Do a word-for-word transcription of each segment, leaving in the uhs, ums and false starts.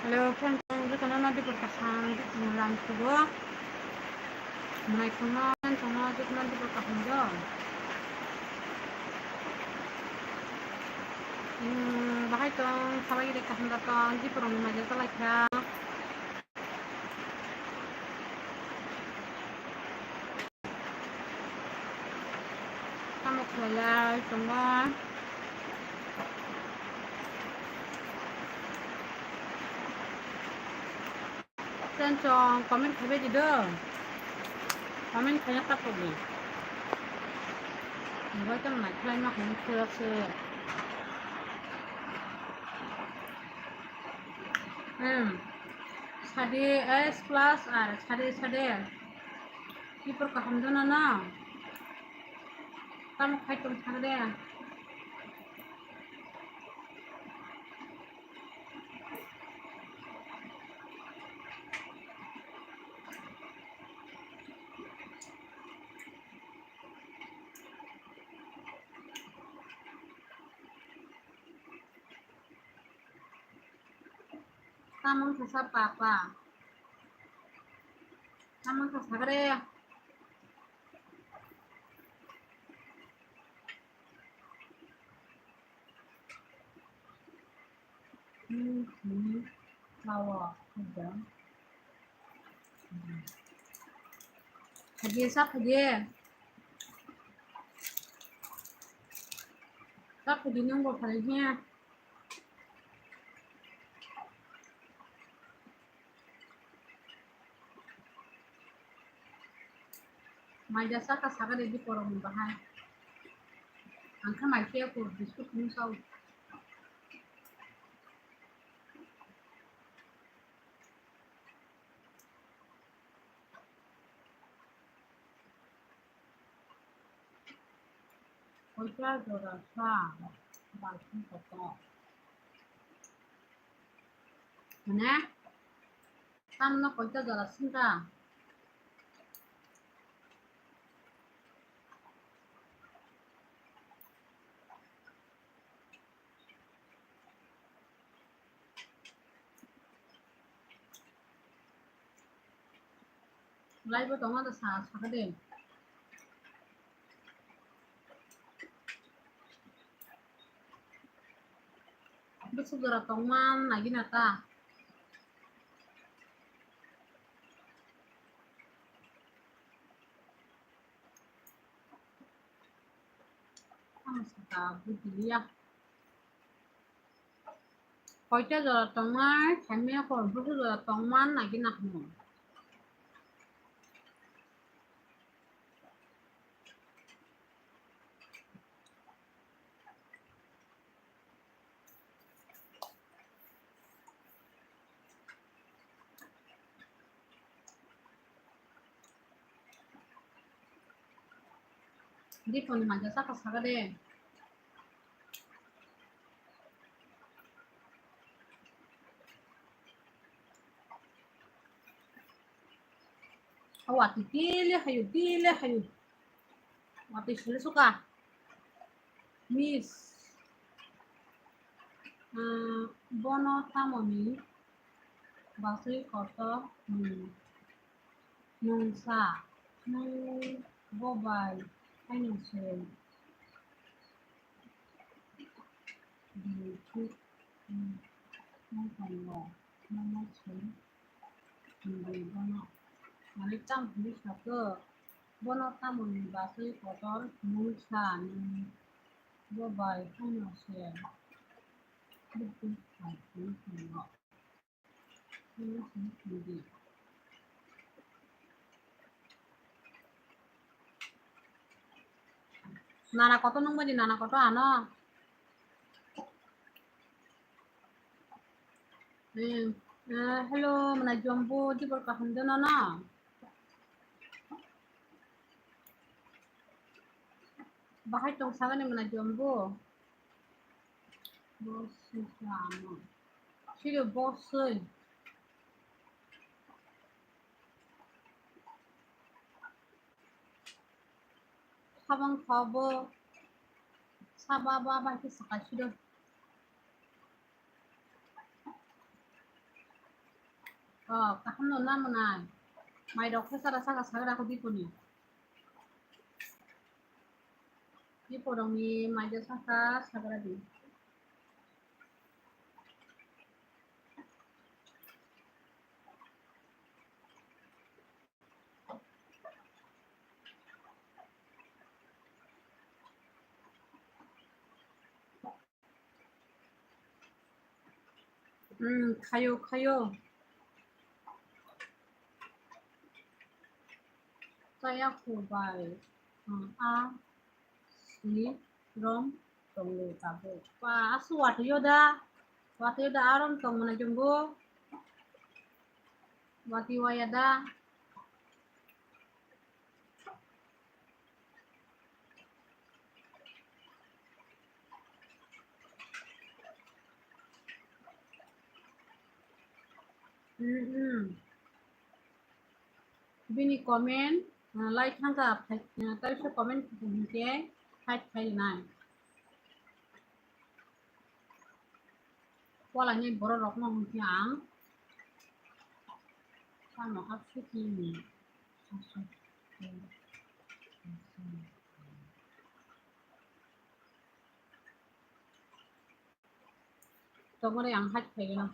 Hello, friends, jotono no dipor kaham, jotono lang sugo. Nai khungno, friends, no jotono dipor kaham do. Hmm, bahai tong, sabai gede kaham da tong, dipor ni maja talai kha. Tamo khlaiya tongo. Friends, comment khaibai di do. Comment khaina ta pogi. Bai tong nai khlaima hwn khe se. Hmm. Sadi S plus R, sadi, sadi. Dipor kaham dono no. Tamo khai tong thang de. Tamang kasa papa. Tamang kasa kare. Hmm, hmm. Lawa, udah. Haji sak haji. Sak haji nang bo kare hiya. Mai jasa ka saka de di porong bahai. Angka mai khe ko biscuit ni sau. Koita jora sa balsing kotor. Mane, tamno koita jora singka. Live o tongo da sa, saka de. Bwswk jora tongma nagina ta. Ang saka bujiliya. Koita jora tongma, khaimya kor bwswk jora tongma nagina hwnwi. Dipon ni manja saka saka de. Awa ti tile hayu, tile hayu. Watwi sile suka. Miss, ah, bono tamoni basui kotor nwng, nwng sa, nwng bo bai haino se di thuk, nwng, nwng tongo, nwng se. Hwnwi bono, mane, tamo hwnwi sakhe, bono tamoni bagwi kotor mungsa nini bo bai haino se bukhuk hai hwnwi tongo. Hwnwi hwnwi di. Nana kotor nung bai di, nana kotor ano. Hmm. Eh, hello, mwnai jombo, dibor kaham de nono? Bahai tong sagani mwnai jombo? Boswi sa ano. Siro boswi. Habang kha bo saba ba bai khe sakai siro. Oh, kaham no na mwnai. Mai rok khe sara saka sagra ko Diponi. Dipo rokni mai de saka sagra di. Hmm, khayo, khayo. Chaya khubai, hmm, a si rom tongo tabuk. Ba, asu watwi yo da? Watwi yo da, arom tong mana jumbo? Watwi waya da? Hmm, hmm. Bini comment, ah, like thangka, ah, kaisa comment hinkhe, fight khai nai. Polani borok rokno hwnkhe ang tamo hapsukni. Tongmani ang hak khaigeno.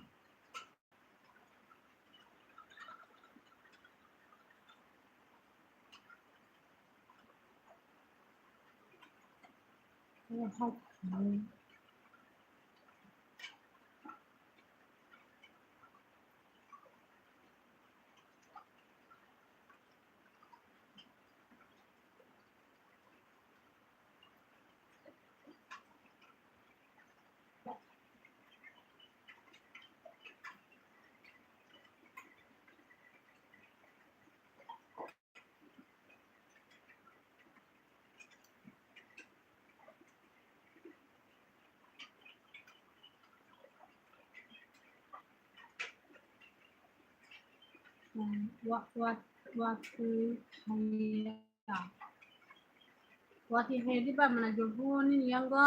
Wa, wa, wa, Wati hai di ba mana jobu ni yang go.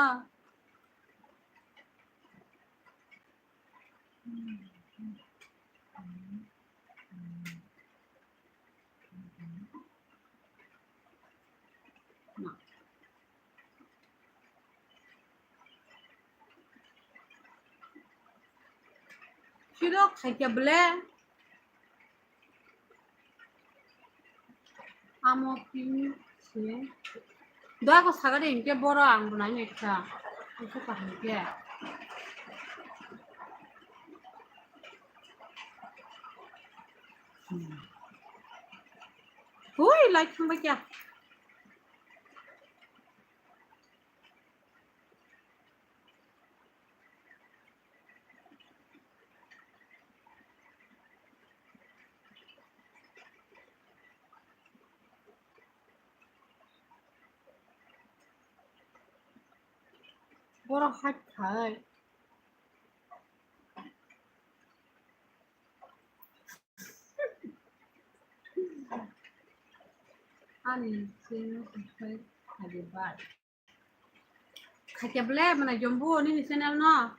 Siro khaikya ble. Amo pin se. Dua ko sagade inke boro ang bunai nekta. Itu kaham ke. Hui, like thangbai kya. Borok hai khai. Ani channel subscribe khai di bai. Khaikya ble mana jombu nini channel no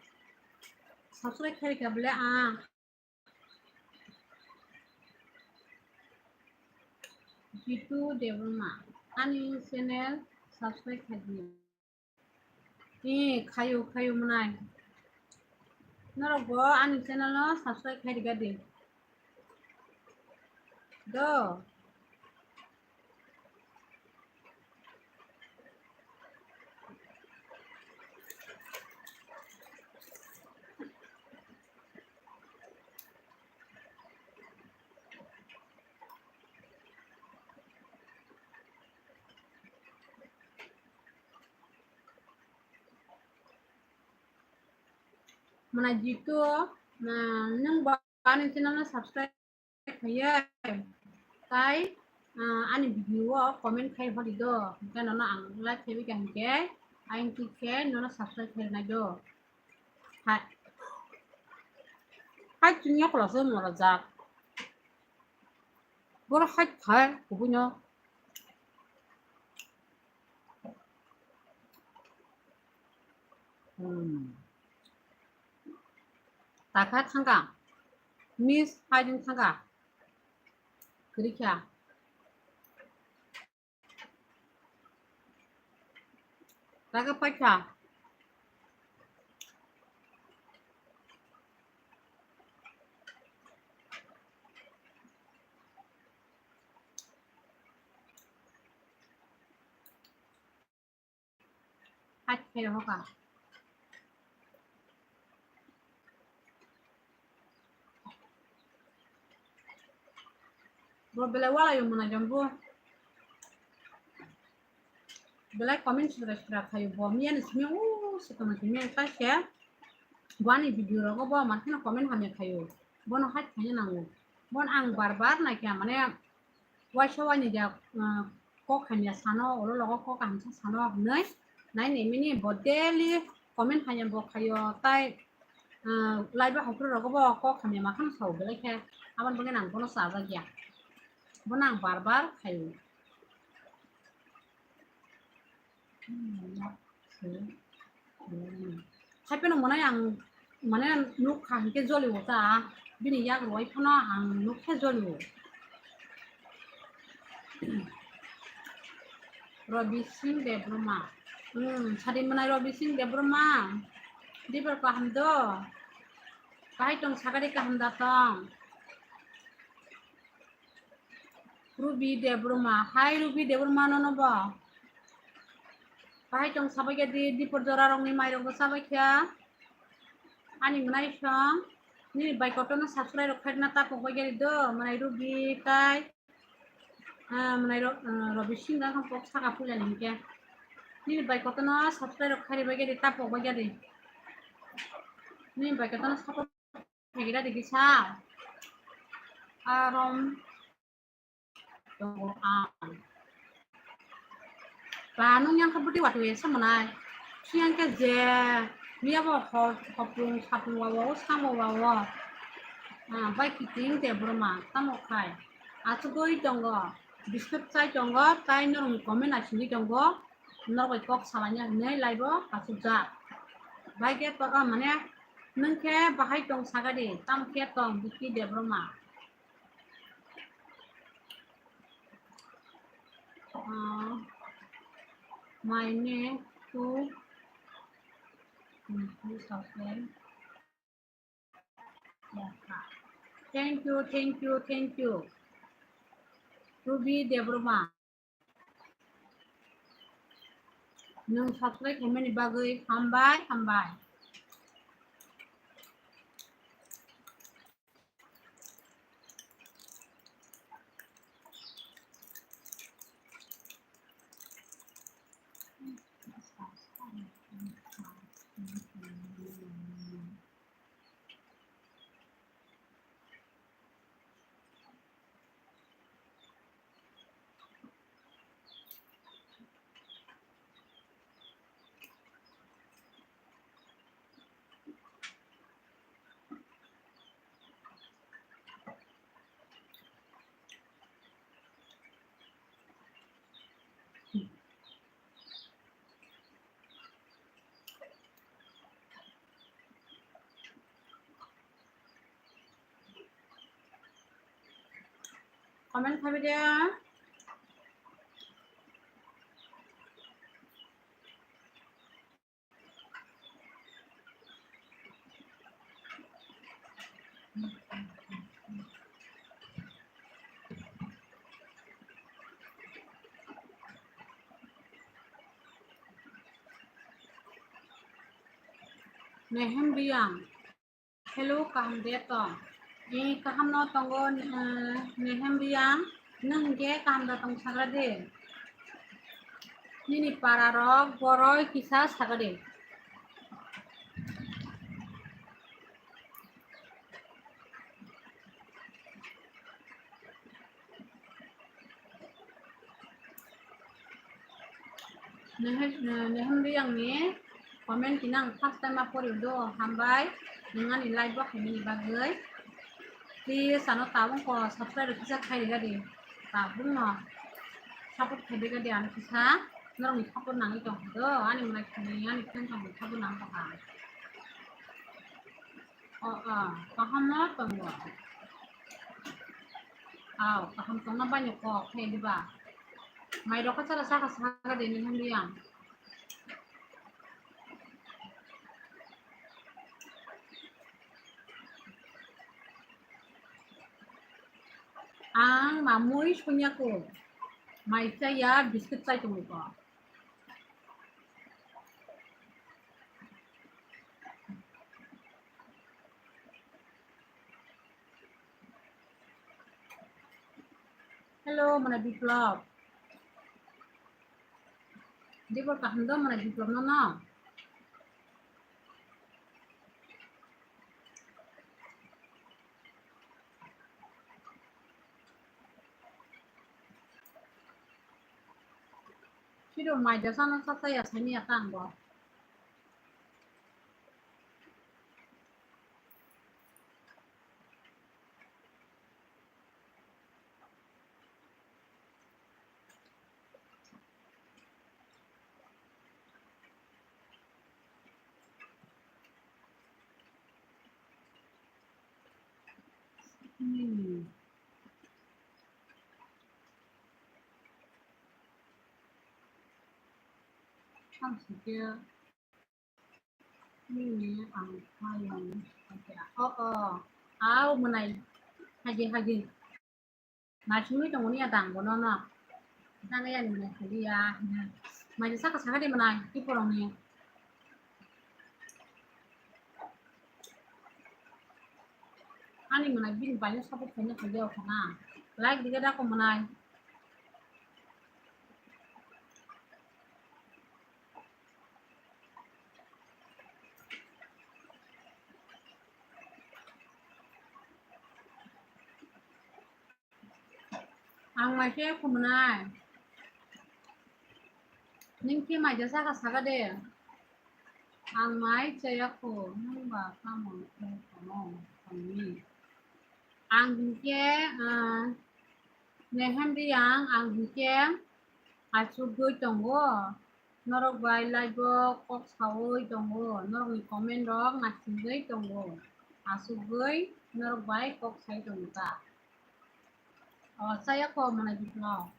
subscribe khaikya ble a. Jitu Debbarma ani channel subscribe khai di. Ee, khayo, khayo mwnai. Norok bo ani channel no subscribe khai riga di. Do. Mana Jitu, na, nang ba ani channel no subscribe khaiya. Tai, ah, ani video o comment khai hori do. Hingke nono ang like khaibi ka hingke, aing tik khe nono subscribe khai nai do. Hai. Hai chingya kula so mora jak. Boro hai khai kubuno. Hmm. Takha thangka. Miss haiding thangka. Kwrwi kha. Raga paikha. Hait khe hoka. Bo belai wala yo mwnai jang bo. Belai comment sura sura khayo bo. Miya ni simi u sitoma simi kaisa. Bo ani video rogo bo mankhe comment hamya khayo. Bono hait khaina nango. Bon ang bar bar naikha mane waisa waini ja, ah, kok hamya sano, olo logo kok hamsa sano hinwi nai nai mini bo daily comment hamya bo khayo, tai, ah, live o haiphuru rogo bo kok hamya makham sao belai khe, aboni bagwi ang bono chajak ya, bono ang bar bar khayo. Haiphano mwnai ang mane nuk kha hinkhe joli o ta, bini yak rwai phano ang nuk khe joli o. Robi Singh Debbarma. Hmm, sadi mwnai Robi Singh Debbarma. Dibar kaham do. Kahai tong sagari kaham da tong. Ruby Debbarma. Hai Ruby Debbarma nono bo. Kahai tong sabai gadi dipor jora rokni mairok bo sabai kha. Ani mwnai song. Nini bai kotorno subscribe rok khairna tapok bai gadi do. Mwnai Ruby tai. Ah, mwnai ro-, ah, Robi Singh da kok saka puila ni hinkhe. Nini bai kotorno subscribe rok khairi bai gadi tapok bai gadi. Nini bai kotorno support Khagira digi sa. Arom. Ba nung yang khabuti watu esa manai. Siang ke je. Miya bo hopung sapung wawo samo wawo. Ah, bai kiting te broma tamo khai. Achugoi tongo. Biscuit chai tongo. Tai norong comment asini tongo. Norok bai kok salaina hinwi live o kasukjak. Bai khe to, ah, mane nwng khe bahai tong sagadi, tamo khe tong Vicky Debbarma. Ah, my name to, hmm, please subscribe. Thank you, thank you, thank you. Ruby Debbarma. Nwng subscribe khaimani bagwi hambai, hambai. Comment khabi de. Nehem Biyang. Hello, kaham de tong? Ee, kaham no tongo, eh, Nehem Biyang. Nwng hinkhe kaham da tong sagra de? Nini para rok boroi kisa sagra de? Nehem, eh, Nehem Biyang ni comment tini ang first time ma pori do, hambai nwng ani live bo khaimani bagwi. Please ano tabuk ko subscribe kisa khai riga di, tabuk no support khai riga di ano kisa, norok ni support nangwi tong do, ani mwnai khaimani ani friend tong support nang tong kha. O, o, kaham no tongo. Aw, kaham tongna bani kok khe diba. Mai rok khe chara saka saka de ni hwnwi ang. Ang mamui sunya ko. Mai chaya biscuit chai tongo ko. Hello, mana Biplop. Dibor kaham do mana Biplop no no. Siro mai jasa no sa sa ya sani ya tang bo. Hmm. Ang sih. Nini ang hayung haja. Oh, oh. Au, mwnai. Haji, haji. Naisingwi tongo ni adang bono no. Tang ya ni mwnai haji ya. Mai saka saka de mwnai. Ki porong ni. Ani mwnai bini bai no support khaina haji o khana. Like dige da ko mwnai. Ang mai se khumnai. Ning khe mai ja saka saka de. Ang mai chaya kho, nung ba tamo khe tamo tongni. Ang hinkhe, ah, Nehem Riyang, ang hinkhe achugwi tongo. Norok bai live o kok sawi tongo. Norokni comment rok naisingwi tongo. Achugwi norok bai kok sai tongo ta. O, chaya kho mwnai Biplop.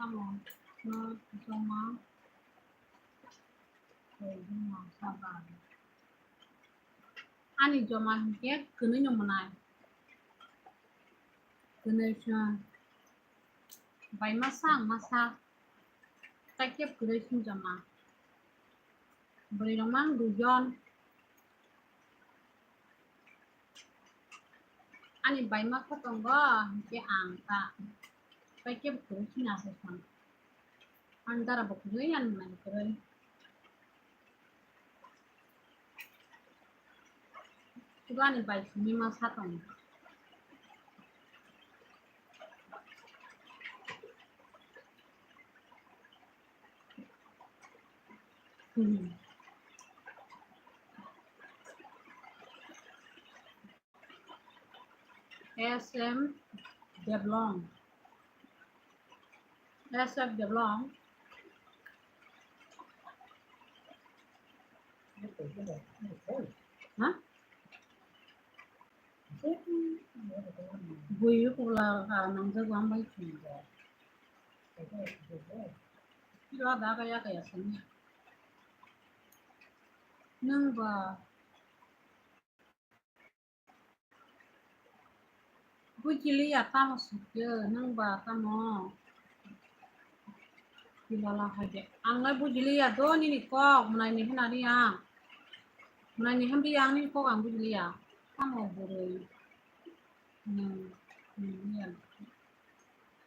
Tamo no joma khaidi masa bai. Ani joma hinkhe kwnwi no mwnai. Kwnwi song bai masa ang masa. Kaikhe kwrwi swngjama. Bwrwi rok mang duijon. Ani bai ma kho tongo, hinkhe ang ta. Kaikhe kwrwi sini asai song. Ang dara bo kwrwi, ani mwnai kwrwi. Chuba ni bai simi ma sa tongo. Hmm. S M Deblong. S F Deblong. Ha? Bui kubla ka nang jago ang bai chwng bo. Kilo da ka ya ka ya sani. Nang ba. Bujiliya tamo sukhe, nang ba tamo. Kilala haide. Ang lai bujiliya do nini kok, mwnai ni hwnari ang. Mwnai ni hwnri ang nini kok ang bujiliya. Tamo bwrwi. Hmm, hmm, ya.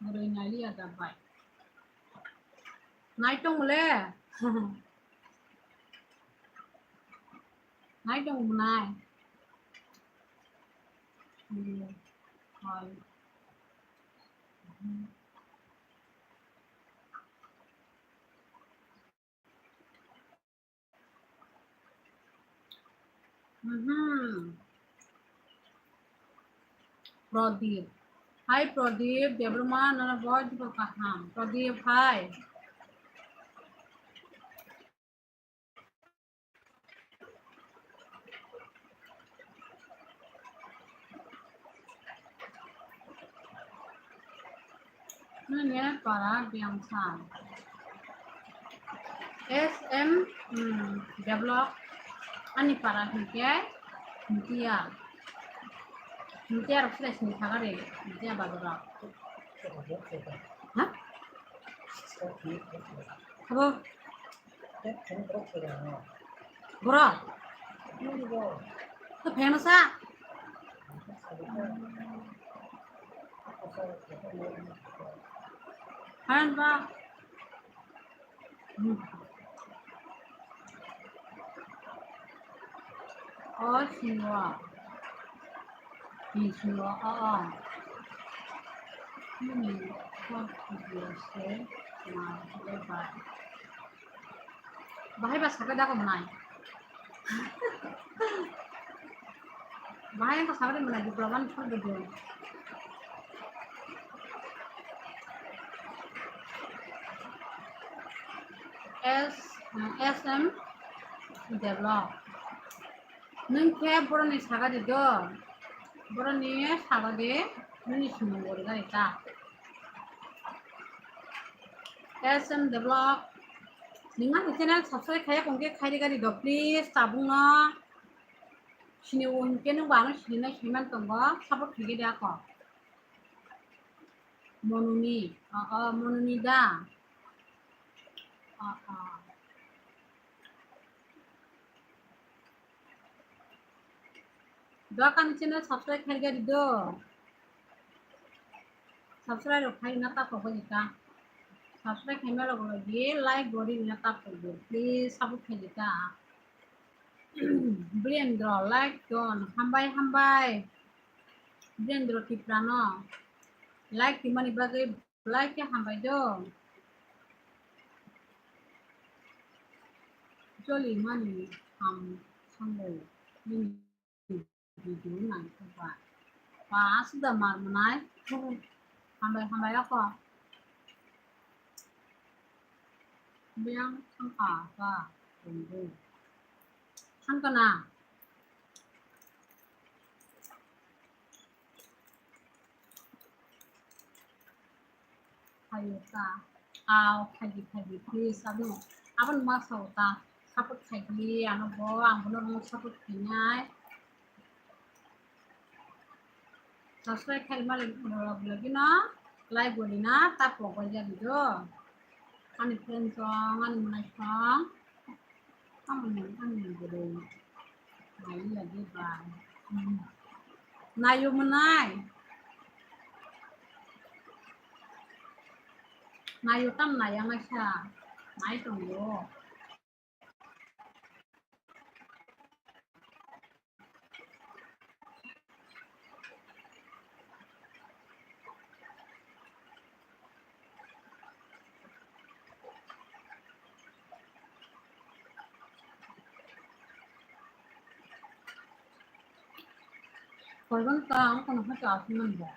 Bwrwi nai liya da bai. Nai tong le. Nai tong nai. Hmm, hoi. Mhm. Pradip. Hi Pradip, Debbarma, nono bo jibo kaham. Pradip, hi. Nini para biyang sa. S M, hmm, develop. Ani para hingke Hintiya. Hintiya rok sila sini thagari. Hintiya bazar rok. Ha? Habo. Boro. To pheno sa. Pheno ba. Hmm. O sino. Ni sino, o, o. Nini kok video se ma le bai. Bahai ba sakai da ko manai. Bahai ko sakai manai di program for video. S, S M develop. Nwng khe boroni saga di do. Boroni saga di, nini sumung gori gari ta. S M develop. Nwng ani channel subscribe khaiya kongke khairi gari do, please, tabung no. Sini o hinkhe nwng bo ano sini nai saiman tongo, support khaikhe de ako. Monuni, o, o, Monuni da. O, o. Dokan channel subscribe khaikhe di do. Subscribe rok khai na tap kok di ka. Subscribe khai ma rok di like gori na tap kok di. Please support khai di ka. Birendra, like don, hambai, hambai. Birendra Tripura no like timani bagwi like khe hambai do. Joli mani ham sango nini video nang khe ba. Ba suda mar manai. Hambai, hambai ako. Biyang thangkha ba tongbo. Thangkha na? Khayo ta. Aw, khaidi, khaidi, please, abo, abo ma sao ta. Support khaidi, ano bo, ang bono support khainai. Subscribe khai mali rok lagi no like gori na tap kok bai jadi do. Ani friend song, ani manai song. Tamo ni, ani gori. Nai ya di ba. Hmm. Nayo manai. Nayo tam nai ya nai sa. Nai tong yo. Koiban ta ang kono hai ta aswk nang ba.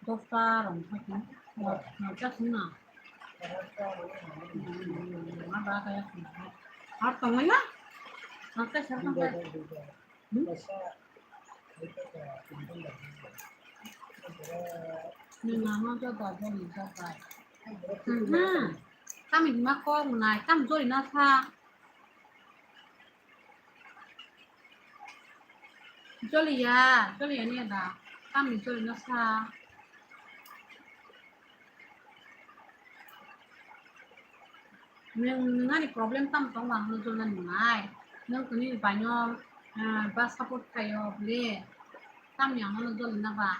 Dosta rong hai ta. Noita sung na. Ma ba kaya sung na. Har tong na? Noita sar tong na. Hmm? Ni mama jo ba jo ni jo ba. Hmm. Kami ma ko munai, kam jori na sa. Joliya, joliya ni da. Kami joli na sa. Nwng, nwng ani problem tam tong ba, nwng joli na nai. Nwng tini baino, ah, ba support khayo bole. Tam yang nwng joli na ba.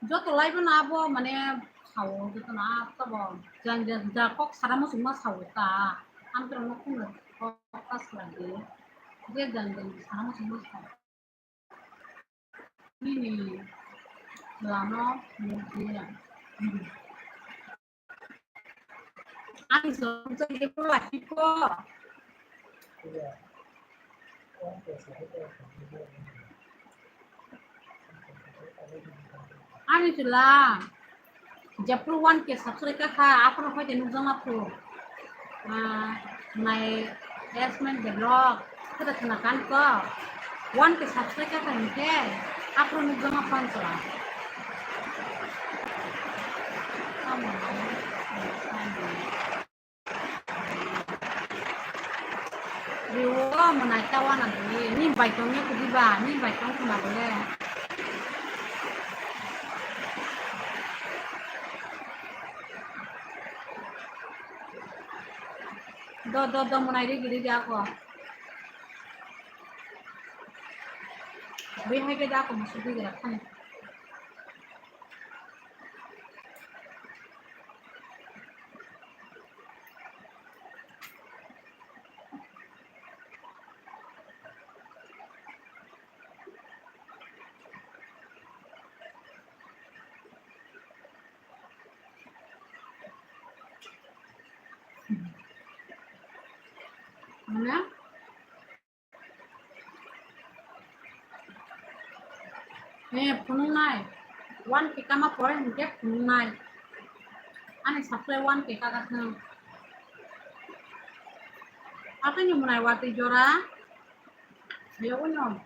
Joto lai bono abo mane sao, joto no abo ja, ja, ja kok sara muchungma sao ta. Ang tong no kuno focus lagi. Je dan dan sama semua. Ini lama mungkin. Ang so so je ko lagi ko. Ani chwla, jephru one K subscribe kha, aphuru phai de nukjakma phuru. Ah, nai Yasmin de vlog, khada khna kan ko. One K subscribe kha hinkhe, aphuru nukjakma phuru chwla. Riwo mwnai ta wana di, ni bai tongya kudiba, ni bai tong khna bole. Do, do, do, mwnai rigi rigi ako. Ri hai ke da ako musu rigi rakhani. Mana? Eh, phunuknai. One K kama pore hinkhe phunuknai. Ani subscribe one K kaka thung. Atwini mwnai watwi jora. Yawi no.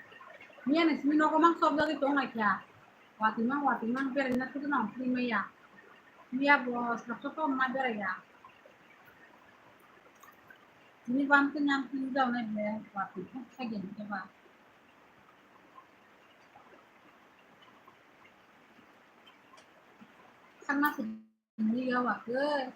Miyani simi nogo mang chopjagwi tongnai kha. Watwi mang, watwi mang beraina thwkno phunukmaya. Miya bo sakso tongma beraiya. Ni bam ke nyam tin jao na ble, wa ti thak thak gen ke ba. Thang na se ni ya wa ke.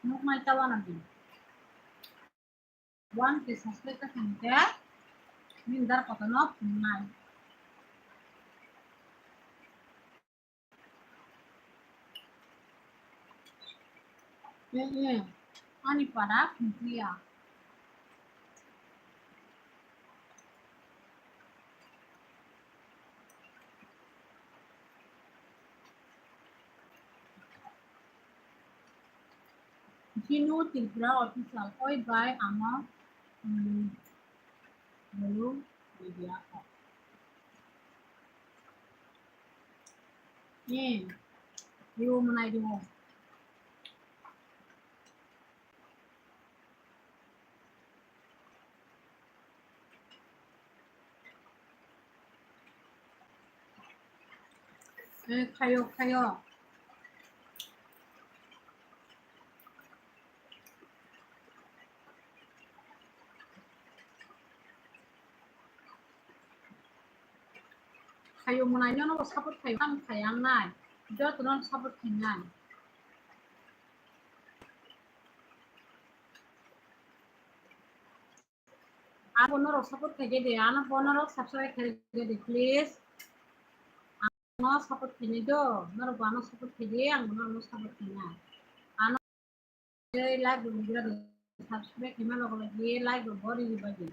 Nuk mai ta wa na di. One K subscribe ka thang khe, nini dar kotorno phunuknai. Eh, eh, ani para phunukliya. Jinu Tripura official, oi bai, amo, um, Bolu media kok. Eh, yo mwnai dio. Eh, khayo, khayo. Khayo mwnai, nono bo support khayo, ang khayangnai. Jotono support khainai. Abo norok support khaide, ano bo norok subscribe khaide, please. Ano support khainai do, norok bo ano support khaide, ang bo norok support khainai. Ano like bo subscribe khaima logo logi like bo bori bagwi.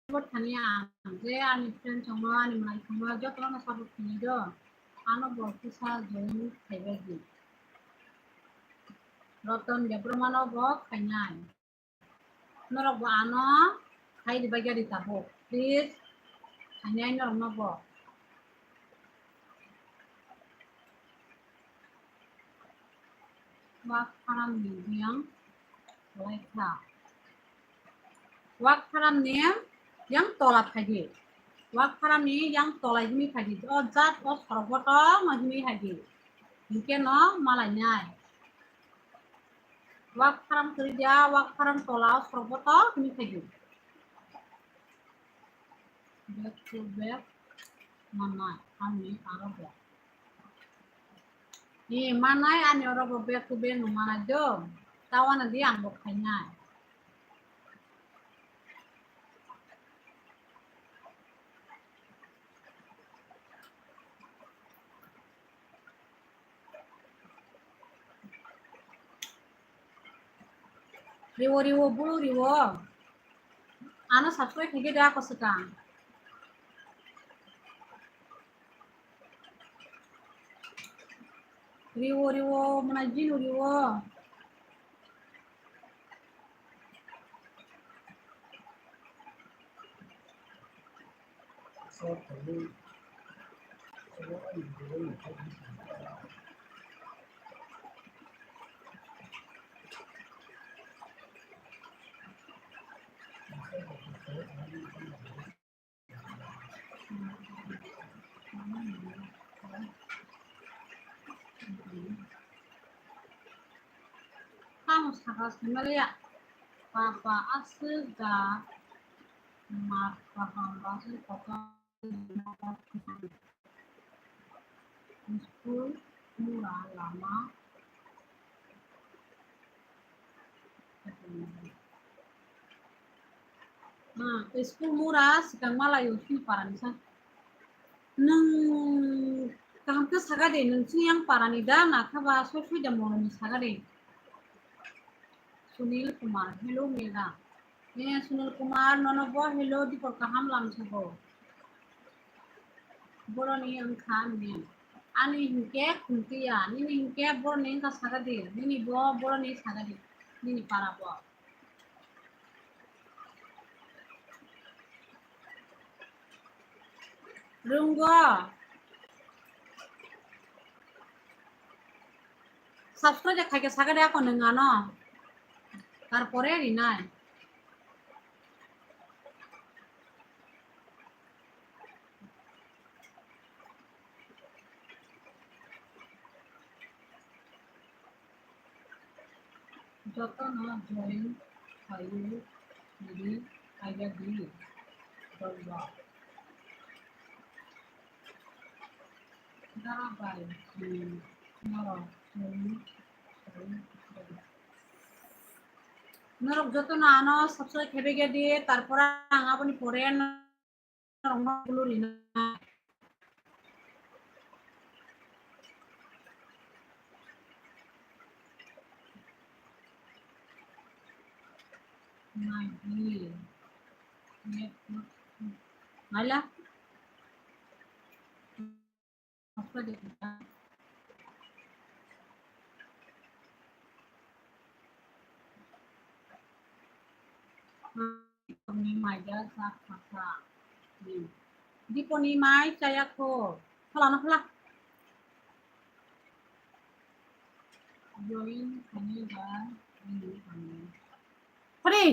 Support khainai ang je ani friend songno, ani mwnai songno jotono support khainai do. Ano bo kisa join khaibagwi. Roton Debbarma no bo khainai. Norok bo ano khai ribaikha ri tabuk. Please, khainai norok no bo. Wak pharam ni yang lai kha. Wak pharam ni yang tola phaidi. Wak pharam ni yang tola himi phaidi. O jat o sorok botong himi phaidi. Hinkhe no malai nai. Wak pharam kwrwi dia, wak pharam tola o sorok botong himi phaidi. Back to back manai, ani aro bo. Ni manai, ani oro bo back to back no manai do. Tawana di ang bo khainai. Riwo, riwo, bulu riwo. Ano subscribe khaikhe da ako swkang. Riwo, riwo, mwnai jinu riwo. Tamo sakha swnaliya. Papa aswk da ma kaham bagwi kotor. School mura lama. Hmm, school mura swkang malayo sini parani sa. Nwng kaham khe saga de, nwng chini yang parani da na kha ba soi soi da mono ni saga de. Sunil Kumar, hello mela. Eh, Sunil Kumar, nono bo hello, dipor kaham lam sabo. Boroni wngkha nini. Ani hinkhe khumtiya, nini hinkhe boroni wngkha sagadi, nini bo boroni sagadi, nini para bo. Runggo. Subscribe khaikhe sagadi ako nwng ano. Tarpore rinai. Jotono join khaio, ri khaia di. Dolba. Dara bai, hmm, norok join khaio. Norok jotono ano subscribe khaibegya di, tarpore ang aboni pore norokno bulu rina. Naila. Ni mai da sa sa sa. Diponi mai chaya kho. Phala na phala. Join khaini ba ni khaini. Hore.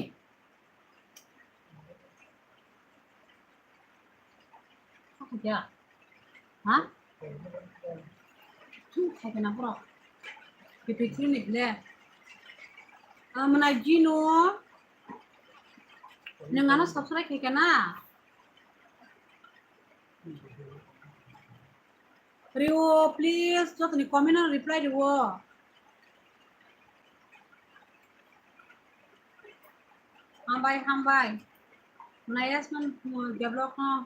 Apa dia? Ha? Thu khai kana bro. Ke pe thu ni ble. Ah, mana jino. Nang ano subscribe khai kana. Riwo, please, jotoni comment no reply riwo. Hambai, hambai. Nayasman, mm, develop no.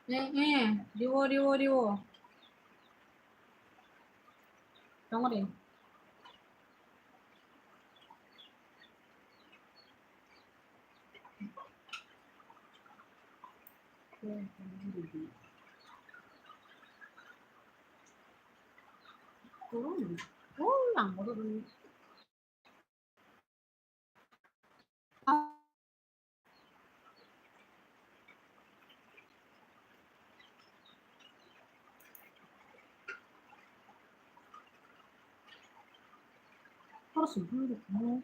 Eh, eh, riwo, riwo, riwo. Tongo de. Oh, yang bodoh dulu. Harus dulu, no.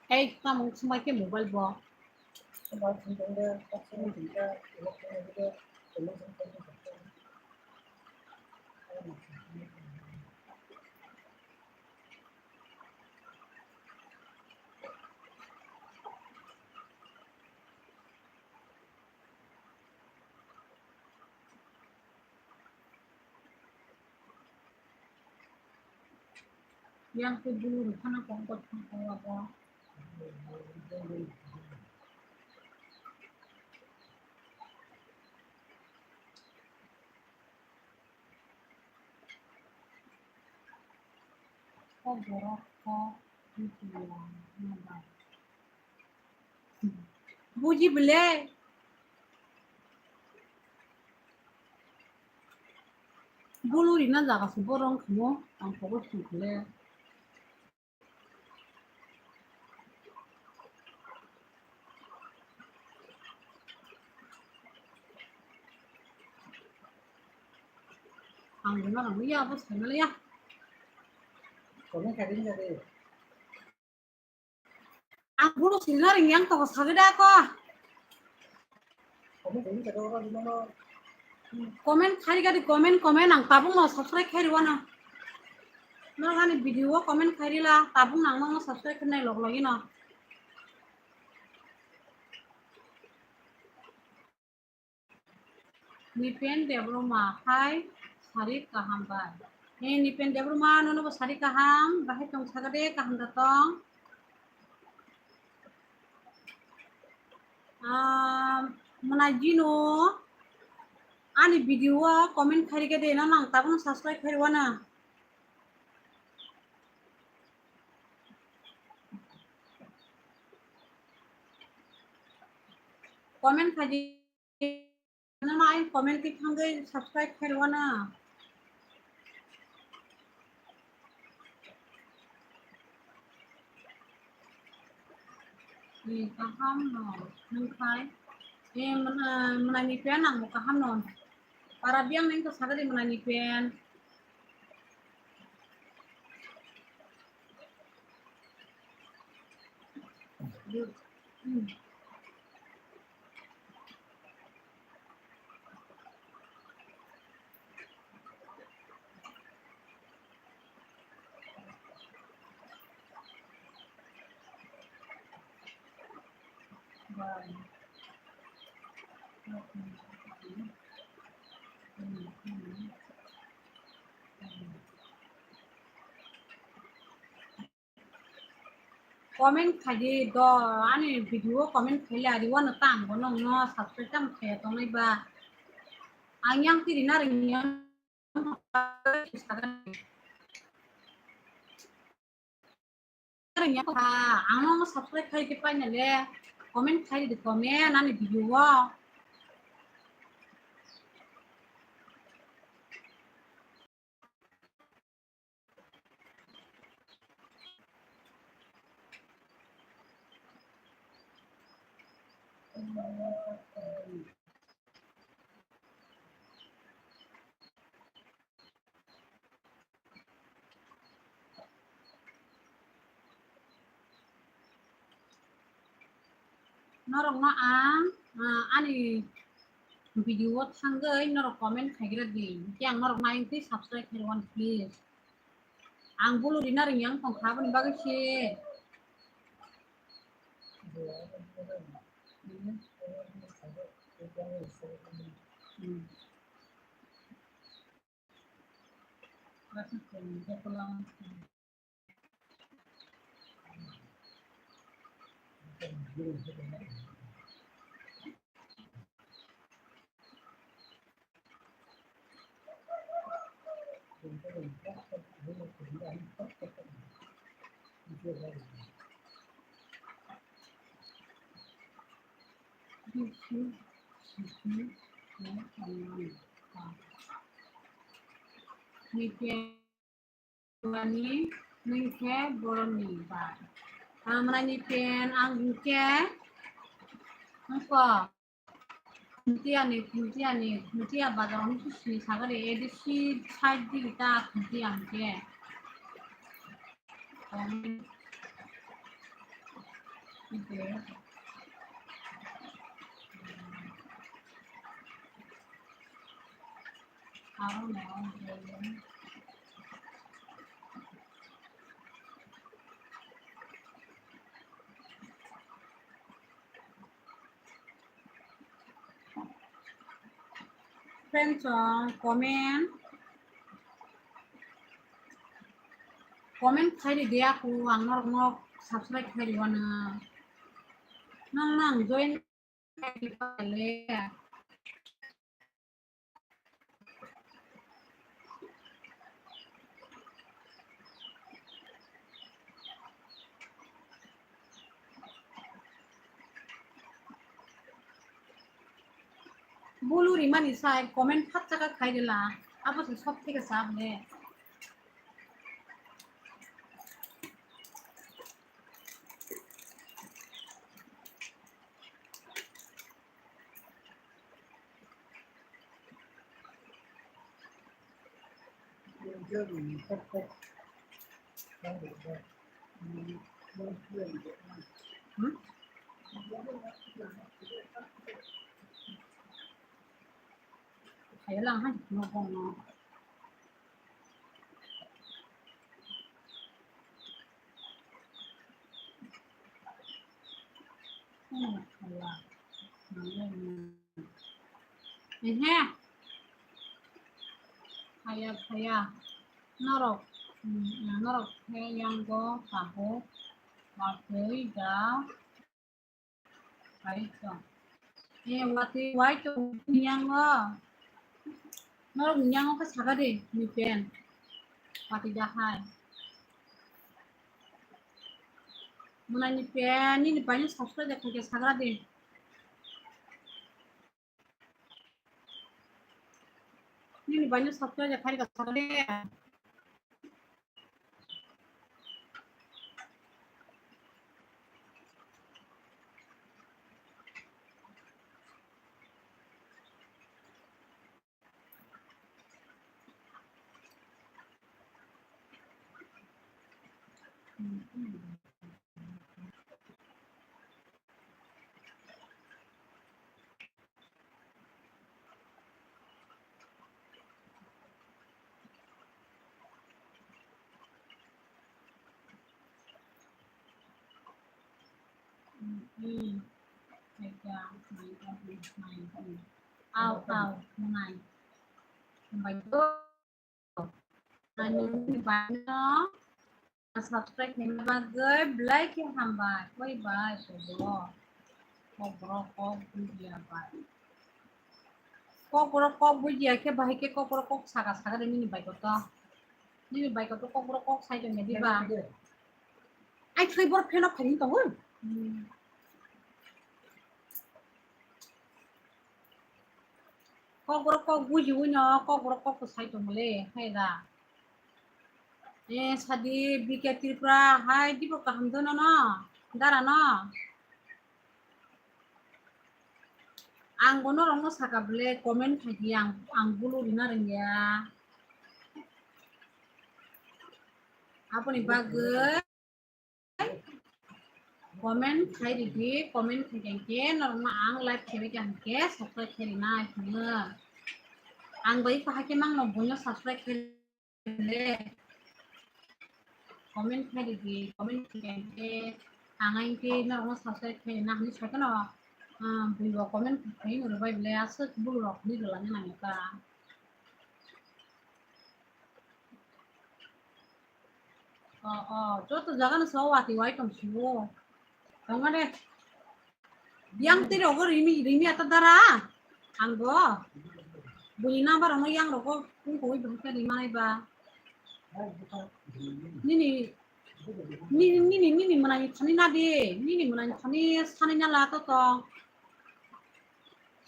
Ei, tamo swngbai khe mobile bo. Yang ke bulu rwphano kok kok thang kok kok. Kok borok kok. Buji bele. Bulu rina jaga se borong khumo, ang pogo thung khle. Ang rina rang ya, bos khe mele ya. Comment kha din jare. Ang bulu sinna ring yang toko sagwi da ko. Comment khai gadi comment, comment, ang tabuk no subscribe khai rwano. Norok ani video o comment khai rila, tabuk nang no subscribe khai nai log logi no. Nipen Debbarma, hai, sari kaham bai. Eh, Nipen Debbarma, nono bo sari kaham, bahai tong sagade, kaham da tong. Ah, mwnai jino, ani video o comment khairikhe de, nono ang tabukno subscribe khairwano. Comment khaidi. Nono ai comment khe thangwi subscribe khairwano. Ni kaham no nungkhai. Ni mwnai ni pen ang bo kaham no. Para biyang nang to sagadi mwnai ni pen. Comment khaidi do, ani video comment khaile ari wano tang bo nongno subscribe tam khaya tongnai ba. Ang yang tiri na ring yang. Ang no subscribe khai ke paina le comment khai di comment ani video o. Norokno ang, ah, ani video o thangwi norok comment khaigra di. Hwnkhe ang norok naiyung twi subscribe khairwano please. Ang bulu rina ring yang tongkha aboni bagwi se. Hmm. Mani, nwng khe boroni bai. Ang mwnai ni pen, ang hwnkhe, wngkha, Khuntiya ni, Khuntiya ni, Khuntiya bazar hwnkhe sini sagari A D C side digi ta Khuntiya hwnkhe. Friends, uh, comment. Comment khai di de aku, ang norok no subscribe khai di wano. Nang nang join khai di le. Bulu rimani sai comment phat chaka khai de la. Abo se sob theke sa ble. Hmm? Kaya lang hai, no, no, no. Hmm, kaya. Ehe. Phaya, phaya. Norok, mm, norok khe yango tabuk watwi da wai tong. E, watwi wai tong yango. Norok yango khe saka de, ni pen. Watwi da hai. Mwnai ni pen, nini pai no subscribe khe sagra de. Nini bai no subscribe khai ka sakle. Au, au, nai. Hambai. Ani baino subscribe khaina bagwi belai khe hambai. Oi bai, kobo. Kokborok kok bujiya bai. Kokborok kok bujiya khe bahai khe kokborok kok saka saka de nini bai koto. Nini bai koto kokborok kok sai tongya diba? Ai thwi borok pheno khaini tongo. Kokborok kok bujiwi no, kokborok kok sai tongmole, hai da. Eh, sadi B K Tripura, hai dibo kaham dono no, dara no. Ang bono rokno saka bole comment khai di ang, ang bulu rina rwngya. Aboni bagwi comment khai ridi, comment khai khe norokno ang live khebai kha hwnkhe subscribe khai rina hwnwi. Ang bai kahai khe mangno buino subscribe khai le. Comment khai ridi, comment khai khe ang ai khe norokno subscribe khai rina hwnwi sai kheno, ah, buibo comment khai rwbai bole aswk bulu rok ni rwlani nangya kha. O, o, joto jaga no so wati wai tong sio. Tongmani yang tei rogo rimi, rimi ata dara. Ang bo. Buni number rok yang rogo kung kung bung ka rima nai ba. Nini, nini, nini, nini mwnai thani na di. Nini mwnai thani sani na la to to.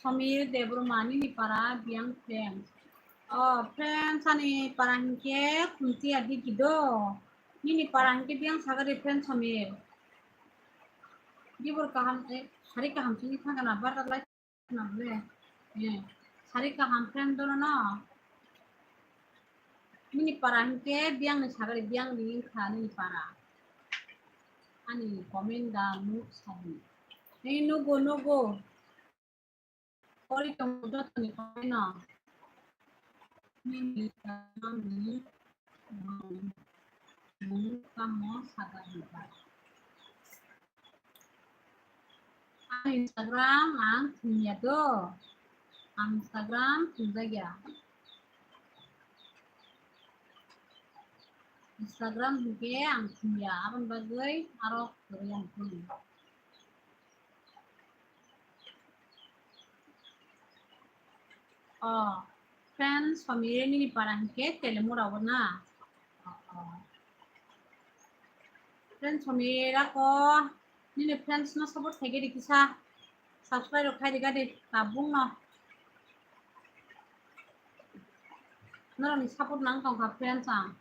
Samir Debbarma nini para biyang friend. O, friend ani para hinkhe Khumtiya digi do. Nini para hinkhe biyang sagari friend Samir. Gibor kaham, eh, sari kaham sini thangana barda lai na le. Eh, sari kaham friend dono no. Nini para hinkhe biyang ni sagari biyang ni hinkha nini para. Ani comment da nuk sahi. Ei nugo, nugo. Kori tongo jotoni khaino. Nini tamo ni, um, mung tamo saka hinba. Ang Instagram ang thumya do. Ang Instagram thumjakya. Instagram hinkhe ang thumya, aboni bagwi aro kwrwi ang thumya. O, friends, family nini para hinkhe Telemura o na? O, o. Friends, family rako, nini friends no support khaigedi kisa. Subscribe rok khaidi gadi, tabung no. Norokni support nang tongkha friends ang.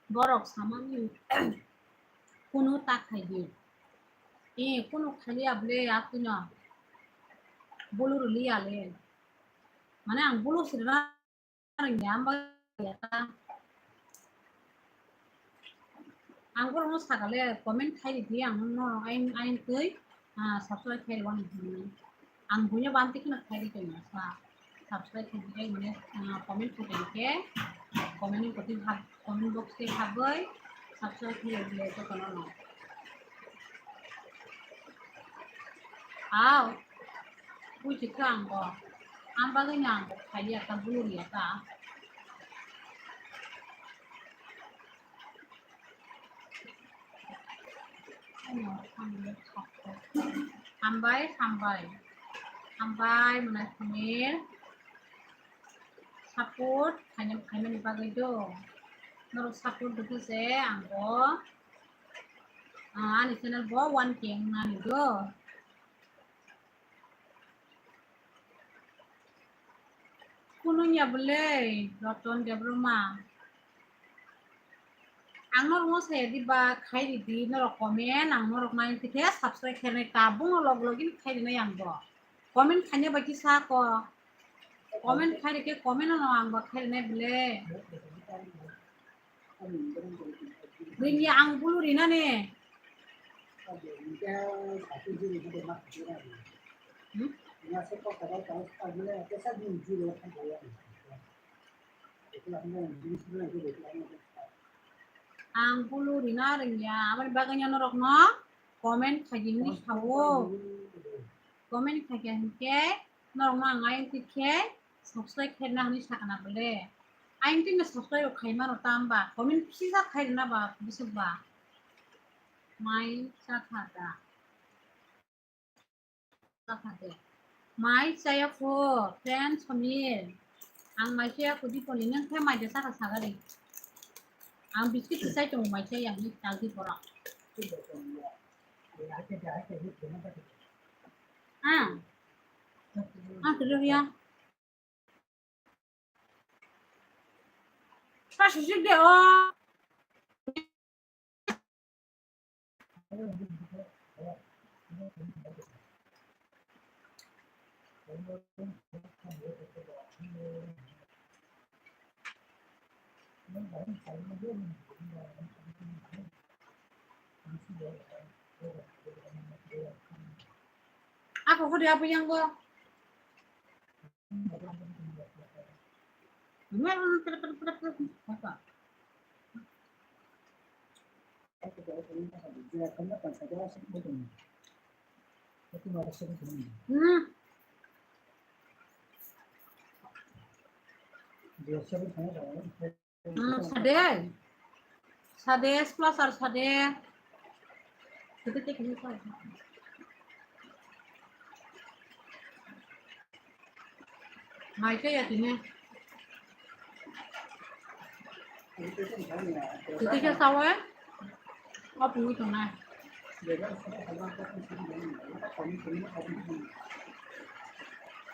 Borok samani kunu ta khaidi. Eh, kunu khaiya bwle atwino. Bulu rwliya le. Mane ang bulu sirna rwngya, ang bagwi ya ta. Ang borokno sakale comment khai ridi, ang no ain, ain twi, ah, subscribe khai rwani hinwi. Ang buino bamti kheno khai ridi masa. Subscribe khai ridi, mane, ah, comment khai ridi khe, comment ni koti hab, comment box tei habwi subscribe khai ridi jotono no. Aw, buji kha ang bo. Ang bagwi no ang bo khai ya ta, bulu ya ta. Hambai, hambai. Hambai, mwnai khumir. Support khaina, khaimani bagwi do. Norok support dukhe se ang bo, ah, ani channel bo one K wngnani do. Kunung ya bwle, Roton Debbarma. Ang norokno saya di ba, khai di di, norok comment, ang norok nai tikhe subscribe khainai, tabung log login khai di nai ang bo. Comment khaina ba kisa ko. Comment khai di khe comment no ang bo khai di nai bwle. Rini ang bulu rinani. Hmm? Ang bulu rina rwngya, aboni bagwi norokno comment khaidi hinwi sao. Comment khaikha hinkhe norokno ang ayang tikhe subscribe khairwna hinwi sakha na bwle. Ayang tikno subscribe rok khaimano tamba comment kisa khairwna ba bwswk ba. Mai chakha da. Chakha de. Mai chaya pho, friend Samir. Ang mai chaya pho Diponi, nang khe mai de chakha sagari. Ang biscuit se chai tongo mai chaya ni tal di pora. Ah. Ah, kiri ya. Ka sisik de o. Ako ko dia apa yang gua? Hmm. Hmm, sade. Sade, plus ar sade. Mai khe ya tini. Tini khe sawi. O pungwi tongnai.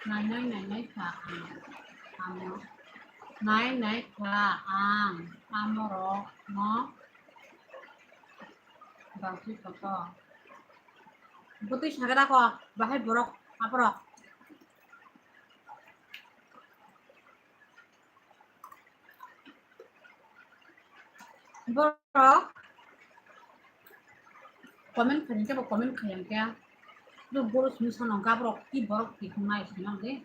Nainai, nainai kha ang. Amo. Nai, nai kha ang. Amorok no. Bangsi koto. Bwtwi sagra ko. Bahai borok. Aporok. Borok comment khaina khe bo comment khayang khe. Bo goro simi sano gabrok ki borok ki khungnai sino de.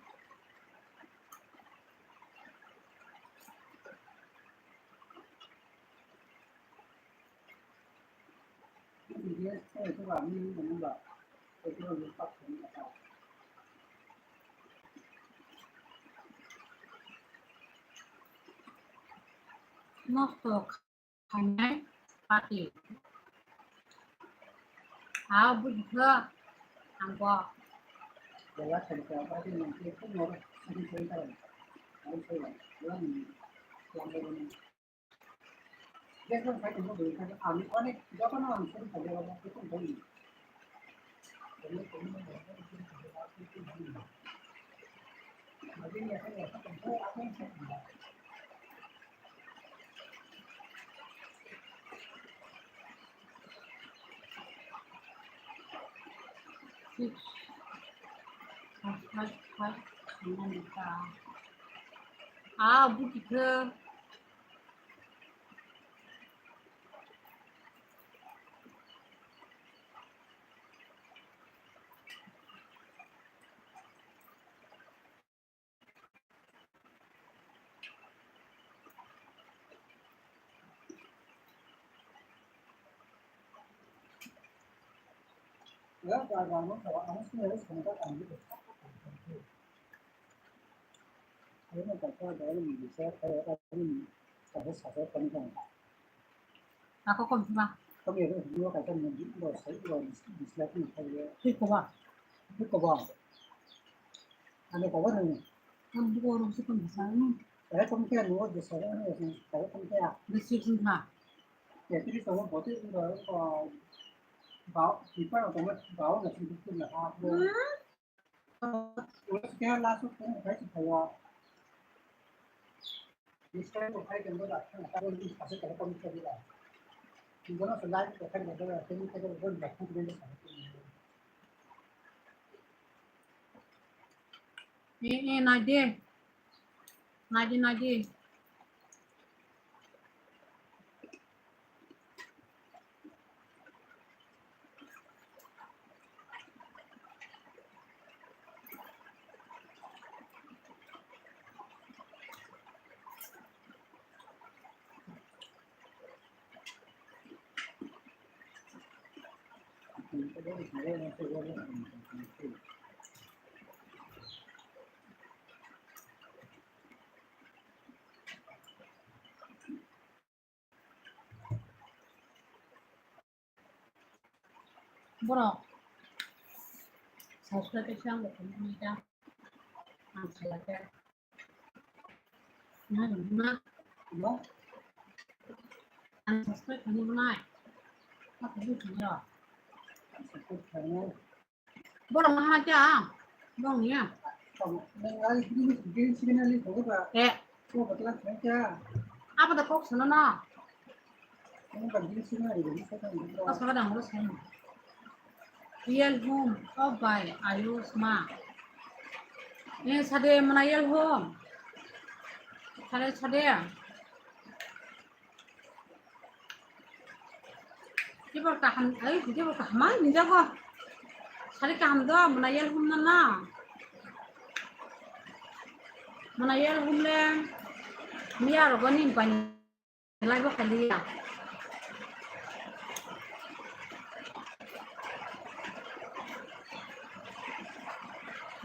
Nosto khainai party. Ha, bujikha, ang bo. Ah, bujikha. Ako kom sima. Tui koba. Tui koba. Ani koba nang. Ang buko rok si kom bisa. Eh, kom kya nuwa bisa. Kom kya. Bisi sungha. Ya, tiri koba bote sungha. Bao, tipa koba bao na sungha na ha. Eh, eh, nai de. Nai de, nai de. Borok subscribe khe ang bo tongmani da. Ang salai khe. Na, na, na. Ang subscribe khaini bo nai. Ako bo tongmani rok. Borok ma ha kya? Bong ya. Eh. Apa da kok sana na? Apa da ngoro sana? Real home of by Ayush ma. Eh, sade mana real home. Sade, sade. Jebor kaham, ai, jebor kaham, ai, ni jago. Sari kaham do, mona yel hum na na. Mona yel hum le, miya rogo ni bani lai bo khali ya.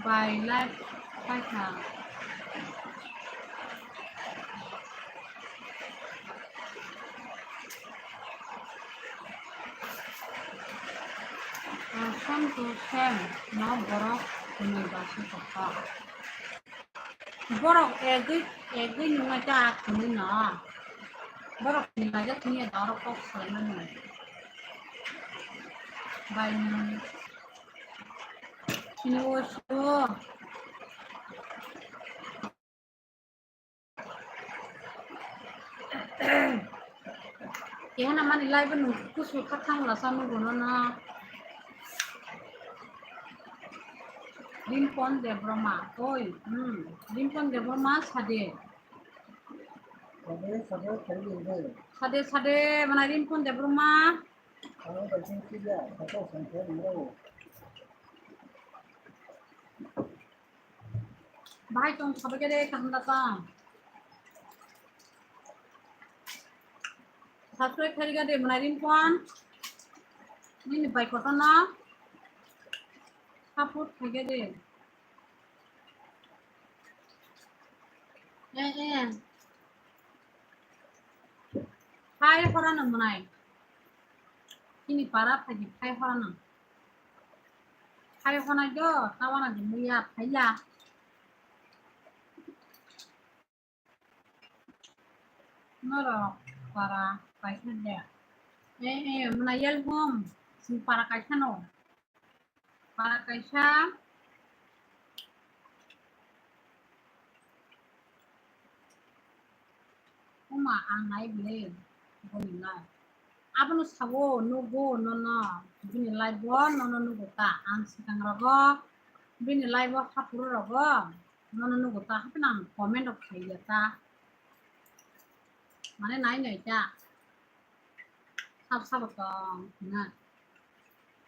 Bai live paikha. Asam to sem no borok hwnwi basi kokha. Borok egwi, egwi nungna ta khwnwi no. Borok ni laijak thwiya da oro kok salaimani. Bai nung. Chini o su. Kehena mani live nung kusu khathang lasa nugo no no. Rimpon Debbarma, oi, hmm, Rimpon Debbarma sade. Sade, sade, mana Rimpon Debbarma. Bahai tong sabai khe de kaham da tong. Subscribe khairika de mwnai Rimpon. Nini bai kotorno support khaikhe de. Eh, eh. Phai hora nang mwnai. Chini para phaidi phai hora nang. Phai hora do, tawana di muya phaila. Norok para kaisa de. Eh, eh, mwnai yel hom. Sing para kaisa no. Para kaisa. Uma ang nai bile boni live. Abono sabo nugo nono bini live o nono nugo ta ang sikang rogo bini live o hapuru rogo nono nugo ta hape nang comment rok khaiya ta mane nai nai ta. Sab sabo tong na.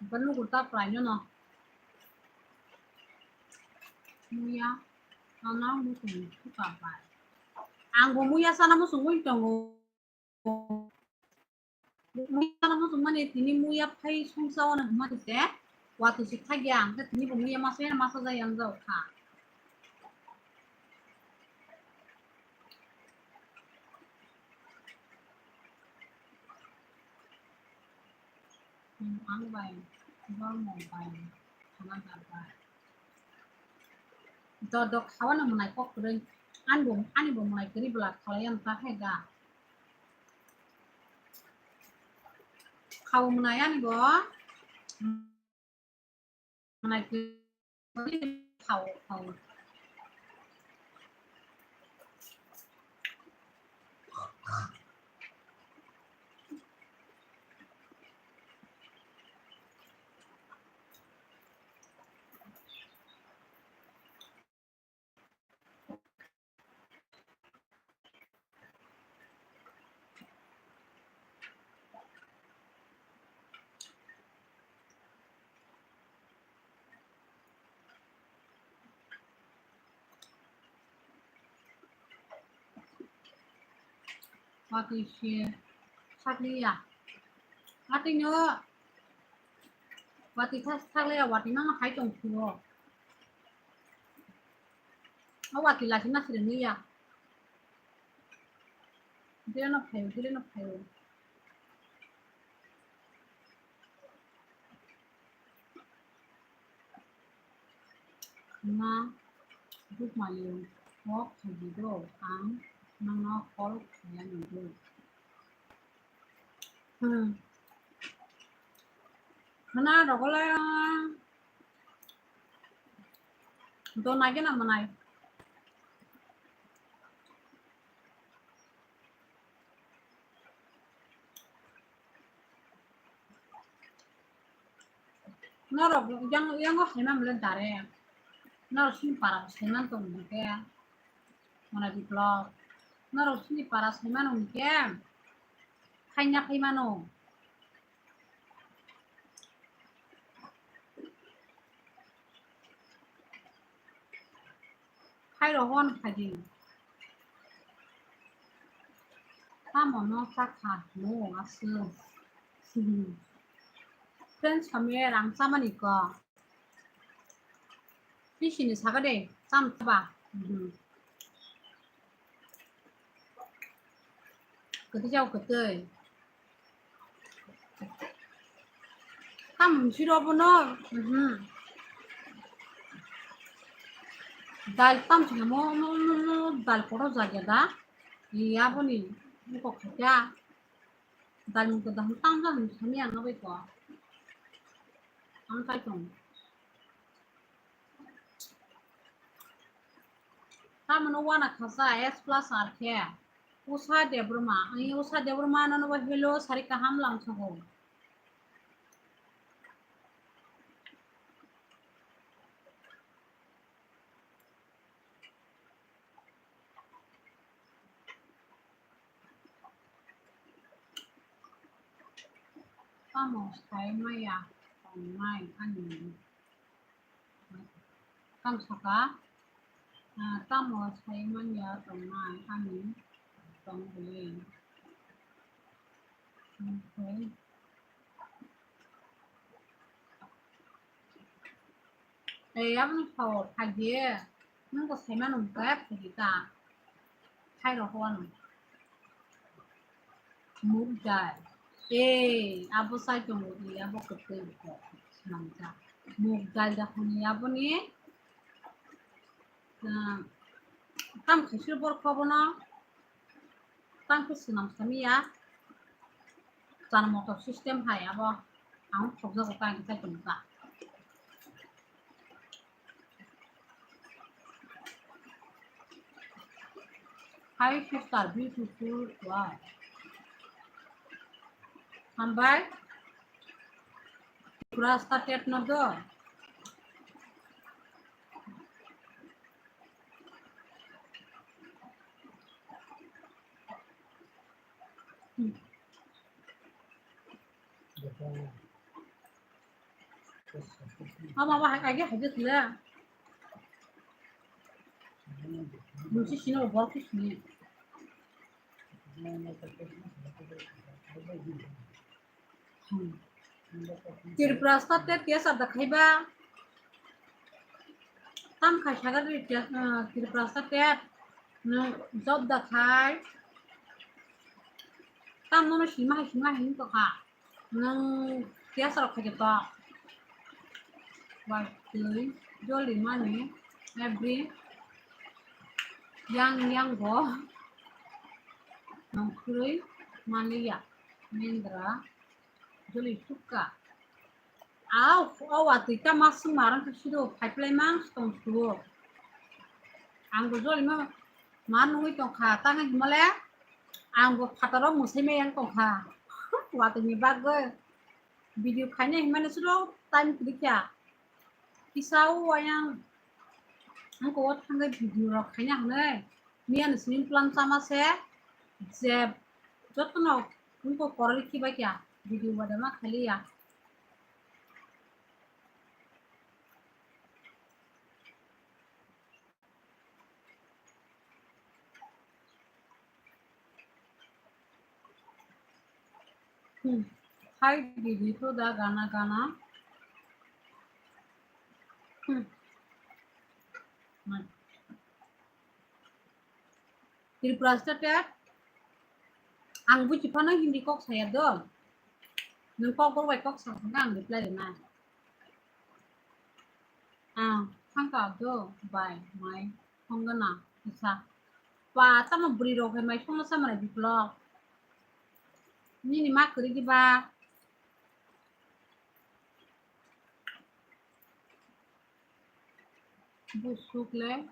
Ba nugo ta prai no no. Muya sana musung suka bai. Ang bo muya sana musung ui tongo. Muya sana musung mani tini muya phai sungsa wana huma tise. Watu si thagya ang tini bo muya masa yana masa jai ang jau kha. Ang bai, bormo bai, khana da bai. Dodok hawa no mwnai kok kwrwi. Ani bo, ani bo mwnai kwrwi bwla khalai ang ta hai da. Khao mwnai ani bo. Mwnai kwrwi khao, khao. Watwi se sakliya. Watwi no, watwi thas sakliya, watwi no hai tong thuo. O watwi lasi ma sireng liya. Dire no phaio, dire no phaio. Khna bukmayo kok khaidi do, ang nangno call khaiyani do. Hmm. Khna rogole do nai gana mwnai. Norok yang, yango hai ma mole dare. Norok sini para saiman tong mole ke. Mana di vlog. Norok sini para saiman tong ke. Khaina khai mano. Khairo hon khaidi. Tamo no chakha no aswk. Friends kami rang chamani ko. Pisini saka de cham chaba. Kwtwi jao kwtwi. Tamoni siro bono. Mhm. Dal tam sina mo, mo, mo, mo, dal kotor jagya da. Iya boni buko khaja. Dal mung da tam da sami ang bai ko. Ang kai tong. Tamano wana khasa S plus R khe. Usha Debbarma. Ani Usha Debbarma nono bo hello sari kaham lamsogo. Tamo sai maya tongnai ani. Tamo saka, ah, tamo sai manya tongnai ani tong bwlwi. Okay. Tei aboni sao phaidi, nwng bo saimano hwnkhe phaidi ta, khairok o ano. Muk dal. Ei, abo sai tongo, ei, abo kwtwi kok. Swnamjak. Muk dal da hwnwi aboni, ah, tam khaisir borok abono, tam khe swnam samiya. Chana motor system hai abo. Ang thokjago, tang khe sai tongo ta. Hi sister, beautiful. Wow. Hambai. Rasta tet no do. Hmm. Ama ama hai agi hai jatla. Musi sino bor ki sini. Hmm. Tripura state test da khaiba. Tam khai sagar ri test, ah, Tripura state test. No job da khai. Tam no sima hai sima hai to kha. Nwng test rok khaikhe tok. Watwi joli mani every yang yang bo nwng khurui manliya. Mendra joli tukka. Au, o watwi ta ma swng marang khe sido phaiplai mang tong suo. Ang bo joli ma ma nungwi tong kha, tang himale ang bo phataro mwsai mai yang tong kha. Watwi ni bagwi video khaina himani suro time kwrwi kha. Kisa o ayang ang ko thangwi video rok khaina hwnwi miya ni sini plan chama se je jotono wngko koroi khibai kha video bada ma khaliya. Hmm. Hi, Didi, to da gana gana. Hmm. Hmm. Tripura state, ang buji phano Hindi kok saya do. Nwng kok borok bai kok sa hwnba ang reply rwna. Ah, thangka do bai mai thongna kisa. Pa tamo bwrwi rok hai mai thongna samara biplok. Nini ma kwrwi diba? Busuk le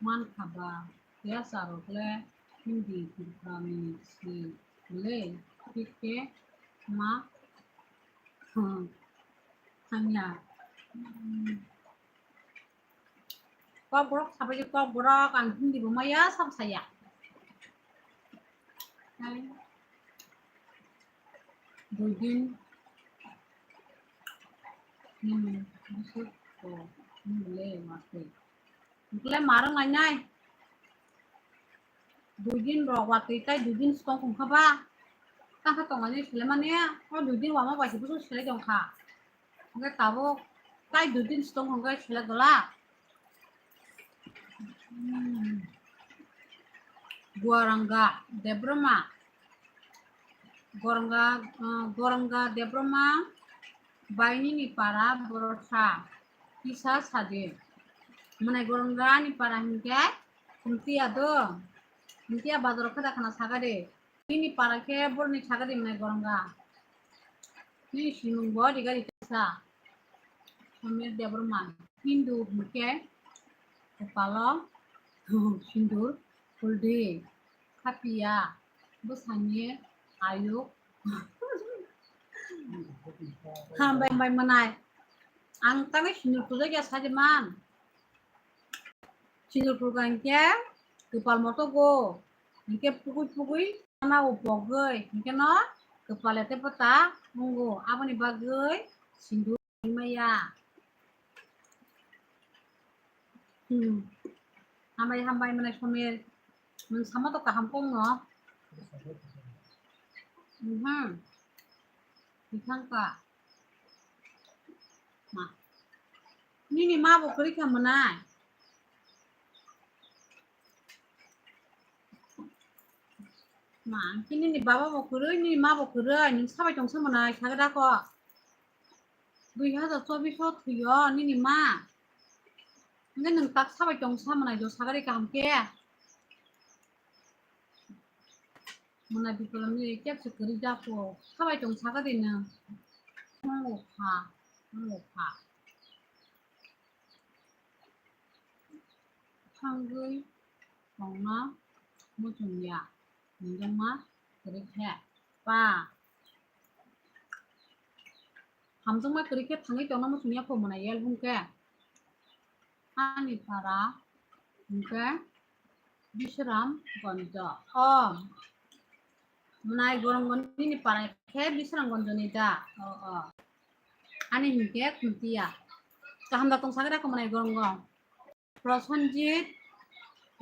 man kha ba, tei asarok le Hindi Tripura ni si le, thik khe ma, hmm, hamya. Hmm. Kokborok sabai khe kokborok ang Hindi bo maya sab saya. Hai. Dui din. Hmm, busuk ko, hmm, le, mate. Bukle marung nai nai. Dui din rok watwi tai dui din sitong khong kha ba. Tang kha tong ani sile mani, o dui din wama bai se busuk sile tong kha. Hingke tabuk tai dui din sitong hingke selek gola. Hmm. Goranga Debroma. Goranga, eh, Goranga Debroma. Bai nini para borok sa. Kisa sadi. Mane Goranga ni para hingke. Hingke ado. Hingke bazar khe da khana sagade. Nini para khe boroni sagadi mwnai Goranga. Nini simung bo riga rikha sa. Samir Debbarma. Hindu hwnkhe kopalo sindur phuldi. Khapiya bwsani ayuk. Hambai hambai mwnai. Ang tangwi sindur phuljakya sajeman. Sindur phulkha hinkhe kwpal motogo, hinkhe pugui pugui ana o pogwi, hinkhe no kwpal ete pata wngo. Aboni bagwi sindur maya. Hmm. Hambai, hambai, mane Somir. Nwng sama to kaham kong no. Mhm. Bithang ka. Ma. Nini ma bo kwrwi kha mwnai. Ma, hwnkhe nini baba bo kwrwi, nini ma bo kwrwi, nwng sabai tong se mwnai, sagada kho. Dui hazar chobbish o thwio nini ma. Hwnkhe nwng tak sabai tong sa mwnai do, sagari kaham khe. Mwnai bipolo ni kep se kwrwi da kho. Sabai tong sagadi nwng. Nwng pha, nwng pha. Thangwi tongna muchung ya, hamjakma kwrwi khe pa. Hamjakma kwrwi khe thangwi tongna muchung ya kho mwnai yel hwn khe. Ani para hwn khe Bisramganj. O, mwnai gorong nini para khe Bisramganj ni da? O, o. Ani hwn khe Khuntiya. Kaham da tong sagada kho mwnai gorong. Prosenjit,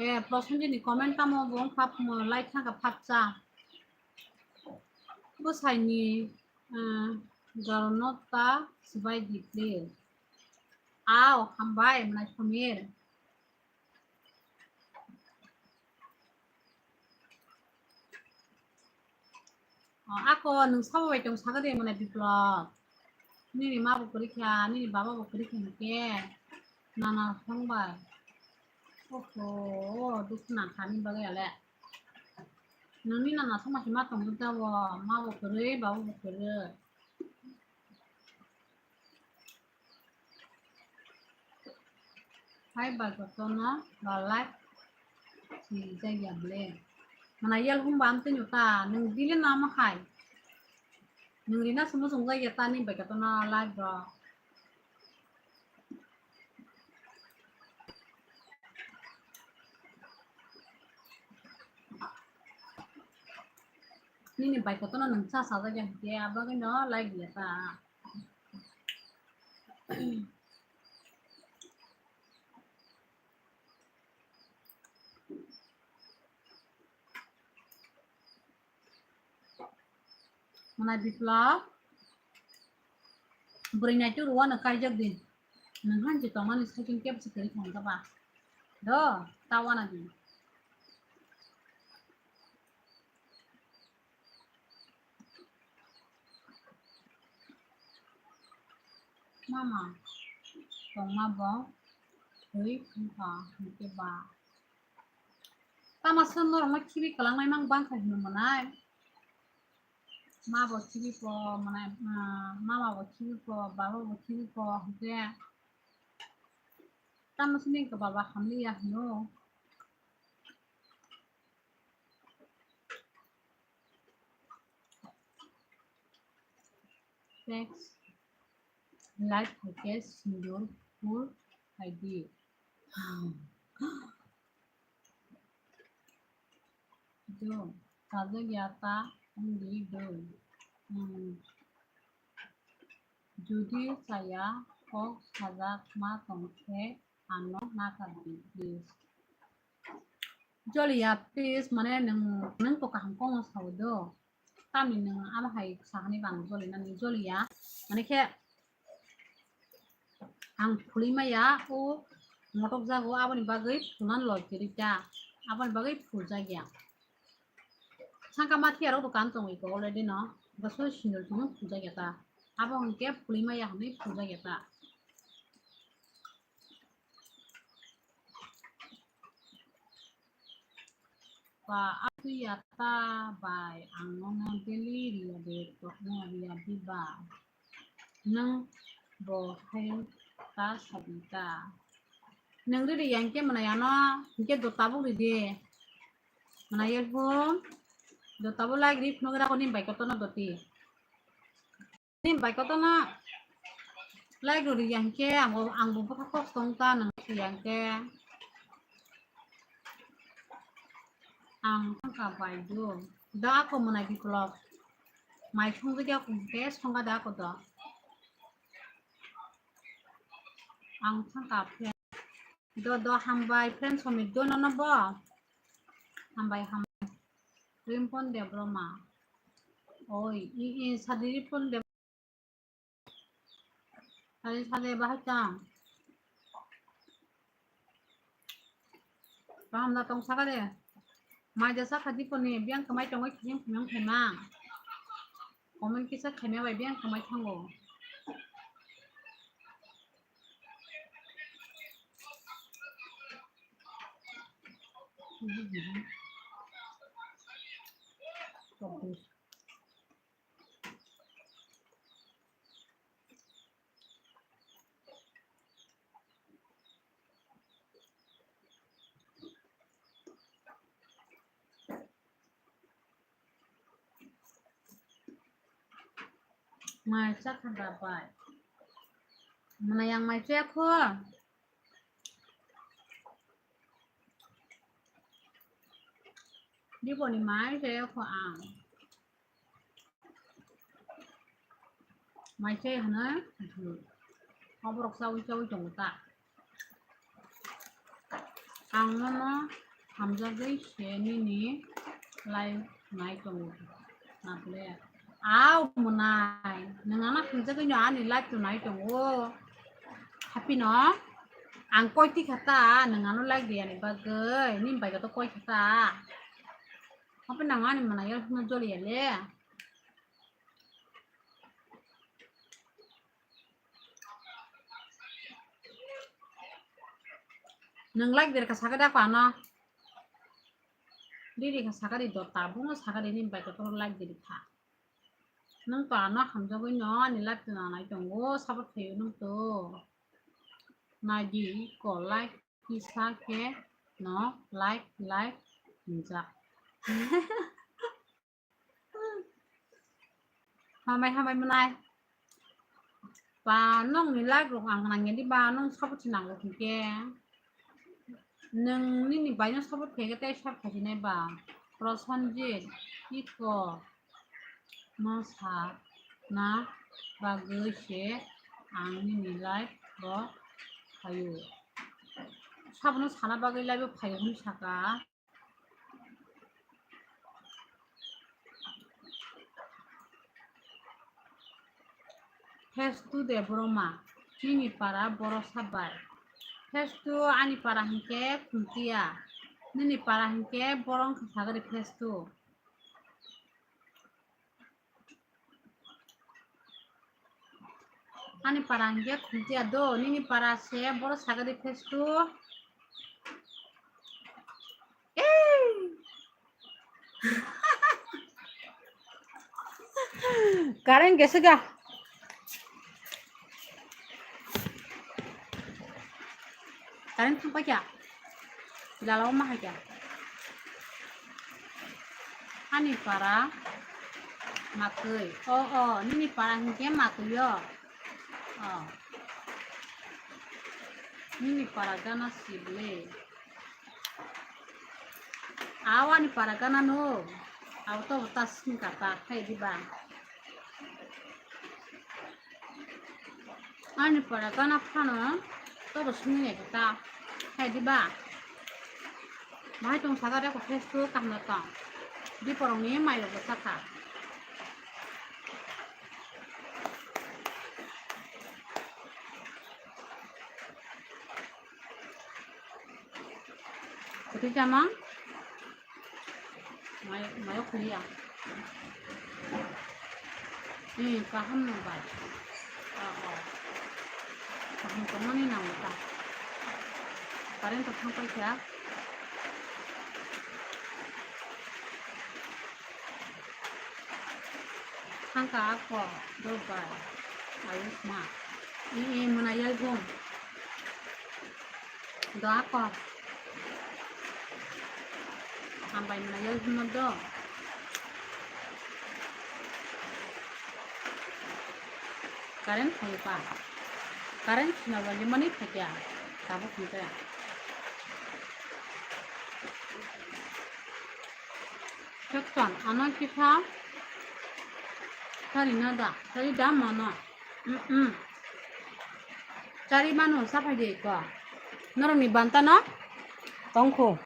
eh, Prosenjit ni comment tamo bo wngkha, mo lai thangkha phakcha. Bwsai ni, eh, garono ta swbai di please. Ao, hambai, mwnai Samir. O, ako nwng sabo bai tong sagadi mwnai Biplop. Nini ma bo kwrwi kha, nini baba bo kwrwi kha hwnkhe. Nana thangbai. Oho, dukhu nangkha ni bagwi ale. Nwngni nana thangma se ma tongwi ta o, ma bo kwrwi, baba bo kwrwi. Hai bai kotono ba like si jagya ble. Mana yel hum ba amtwi no ta, nwng dile nama hai. Nwng rina sumo sung jagya ta ni bai kotono like bro. Nini bai kotono nwng cha sa jagya hwnkhe abagwi no like ya ta. Mana Biplop, bwrwi naitu rwano kaijak di. Nwng han je tongmani saichung kebo se kwrwi thang kha ba. Do, ta wana di. Mama, tongma bo twi thangkha hwnkhe ba. Tama se norokno khibi kwlangnai mang bangkha hinwi mwnai. Ma bo khibi po mwnai, ah, mama bo khibi po, baba bo khibi po hwnkhe. Tama se nini baba hamliya hino. Text light hwnkhe sindur phul hai di. Do, sajak ya ta wng di do. Hmm. Jodi chaya kok sajak ma tong khe ano nakardi, please. Joliya, please, mane nwng, nwng to kaham kokno sao do. Tamni nwng abo hai sahani bang joli nani joliya. Mane khe ang phuli maya o motok jago aboni bagwi phulan loi kwrwi ta. Aboni bagwi phul jagya. Sangka mathiya rok dokan tongwi ko already no. Gaso sinul tong phul jagya ta. Abo hwnkhe phuli maya hwnwi phul jagya ta. Ba atwi ya ta bai ang nono daily riya de tokno riya di ba. Nwng bo hai ta sadi ta. Nwng ridi ya hwnkhe mwnai ano hwnkhe do tabuk ridi. Mwnai ya bo do tabuk like ri phunuk ra ko ni bai kotono doti. Ni bai kotono like rw rwya hwnkhe ang bo, ang bo bwkha kok tong ta nwng rwya hwnkhe. Ang thangkha bai do. Do ako mwnai bikolok. Mai thungjak ya hwnkhe songkha da ako do. Ang thangkha friend. Do, do, hambai friend Somir do nono bo. Hambai, hambai. Rimpon Debbarma. Oi, i, i, sadi Rimpon Deb-, sadi, sadi bahai tang. Kaham da tong saka de. Mai jasa kha Diponi, biyang kamai tongwi khiyang khiyang khaimang. Comment kisa khaima bai biyang kamai thango. Mai cha kha da bai. Mwnai yang mai cha kho. Diponi mai cha kho ang. Mai se hwnwi, hmm, oborok chaui chaui tongo ta. Ang nono hamjagwi se nini live nai tongo. Nakle. Au mwnai, nwng ano hamjagwi no ani live to nai tongo. Happy no? Ang koi tikha ta, nwng ano live riyani bagwi, nini bai to koi kha ta. Happy nang ani mwnai yo hwnwi joliya le. Nwng like dirkha sakha da ko ano. Diri kha sakha di do tabung sakha di nini bai kotor like dirkha. Nwng to ano hamjagwi no ani live to nanai tongo support khaio nwng to. Nai di ko like kisa khe no like like hinjak. Hambai hambai mwnai. Ba nongni live rok ang nangya di ba nong support se nango hinkhe. Nwng nini bai no support khaikhe tei sub khaisinai ba. Prosenjit iko no sa na bagwi se ang nini live rok phaio. Sabono sana bagwi live o phaio hwnwi saka. Phase two de boroma, nini para boro sabai. Phase two ani para hinkhe Khumtiya, nini para hinkhe borok wngkha sagari phase two. Ani para hinkhe Khumtiya do, nini para se boro sagari phase two. Ei! Current gese ga. Current thang paikha. Lala ma haikha. Ani para Makui. O, o, nini para hinkhe Makui o. O. Nini para gana sibli. Awani para gana no. Aw to ta sing kata khai diba. Ani para gana phano tobo simi nai ta hai di ba. Bahai tong saga de ko phase two kaham tong. Di porong ni mai rok sakha. Kati jamang. Mayo, mayo kuliah. Hmm, kaham nang bai. Oh, oh. Kaham tongmani nang ta. Current to thang paikha. Thangka ako, do bai. Ayus ma. I, i, muna yai bung. Do ako. Hambai mwnai yal himo do. Current phaio pa. Current sino ba limani phakya. Tabuk hwnkhe. Section ano kisa. Sari na da. Sari da mano. Mm, mm. Chari mano, saphai de ko. Norokni banta no tongkhu.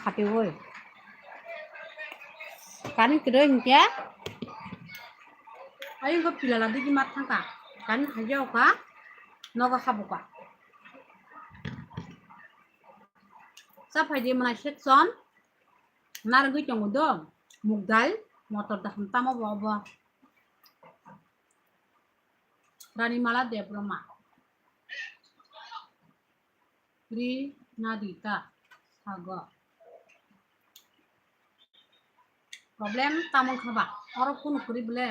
Khatiwi. Kani kwrwi hinkhe. Ayungkhe pilala digi mat thangkha. Kani khaijao kha. Nogo habuka. Saphai de mwnai section. Narwgwi tongo do, muk dal, motor dakham tamo bo obo. Ranimala Debbarma. Ri nadita sago. Problem tamon khaba. Oro kunu kuri bole.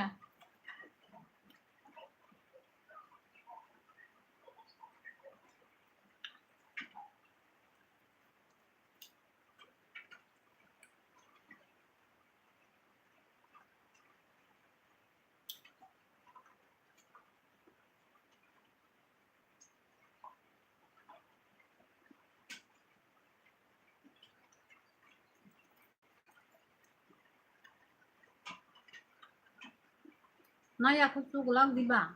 Naya khusu gulang diba.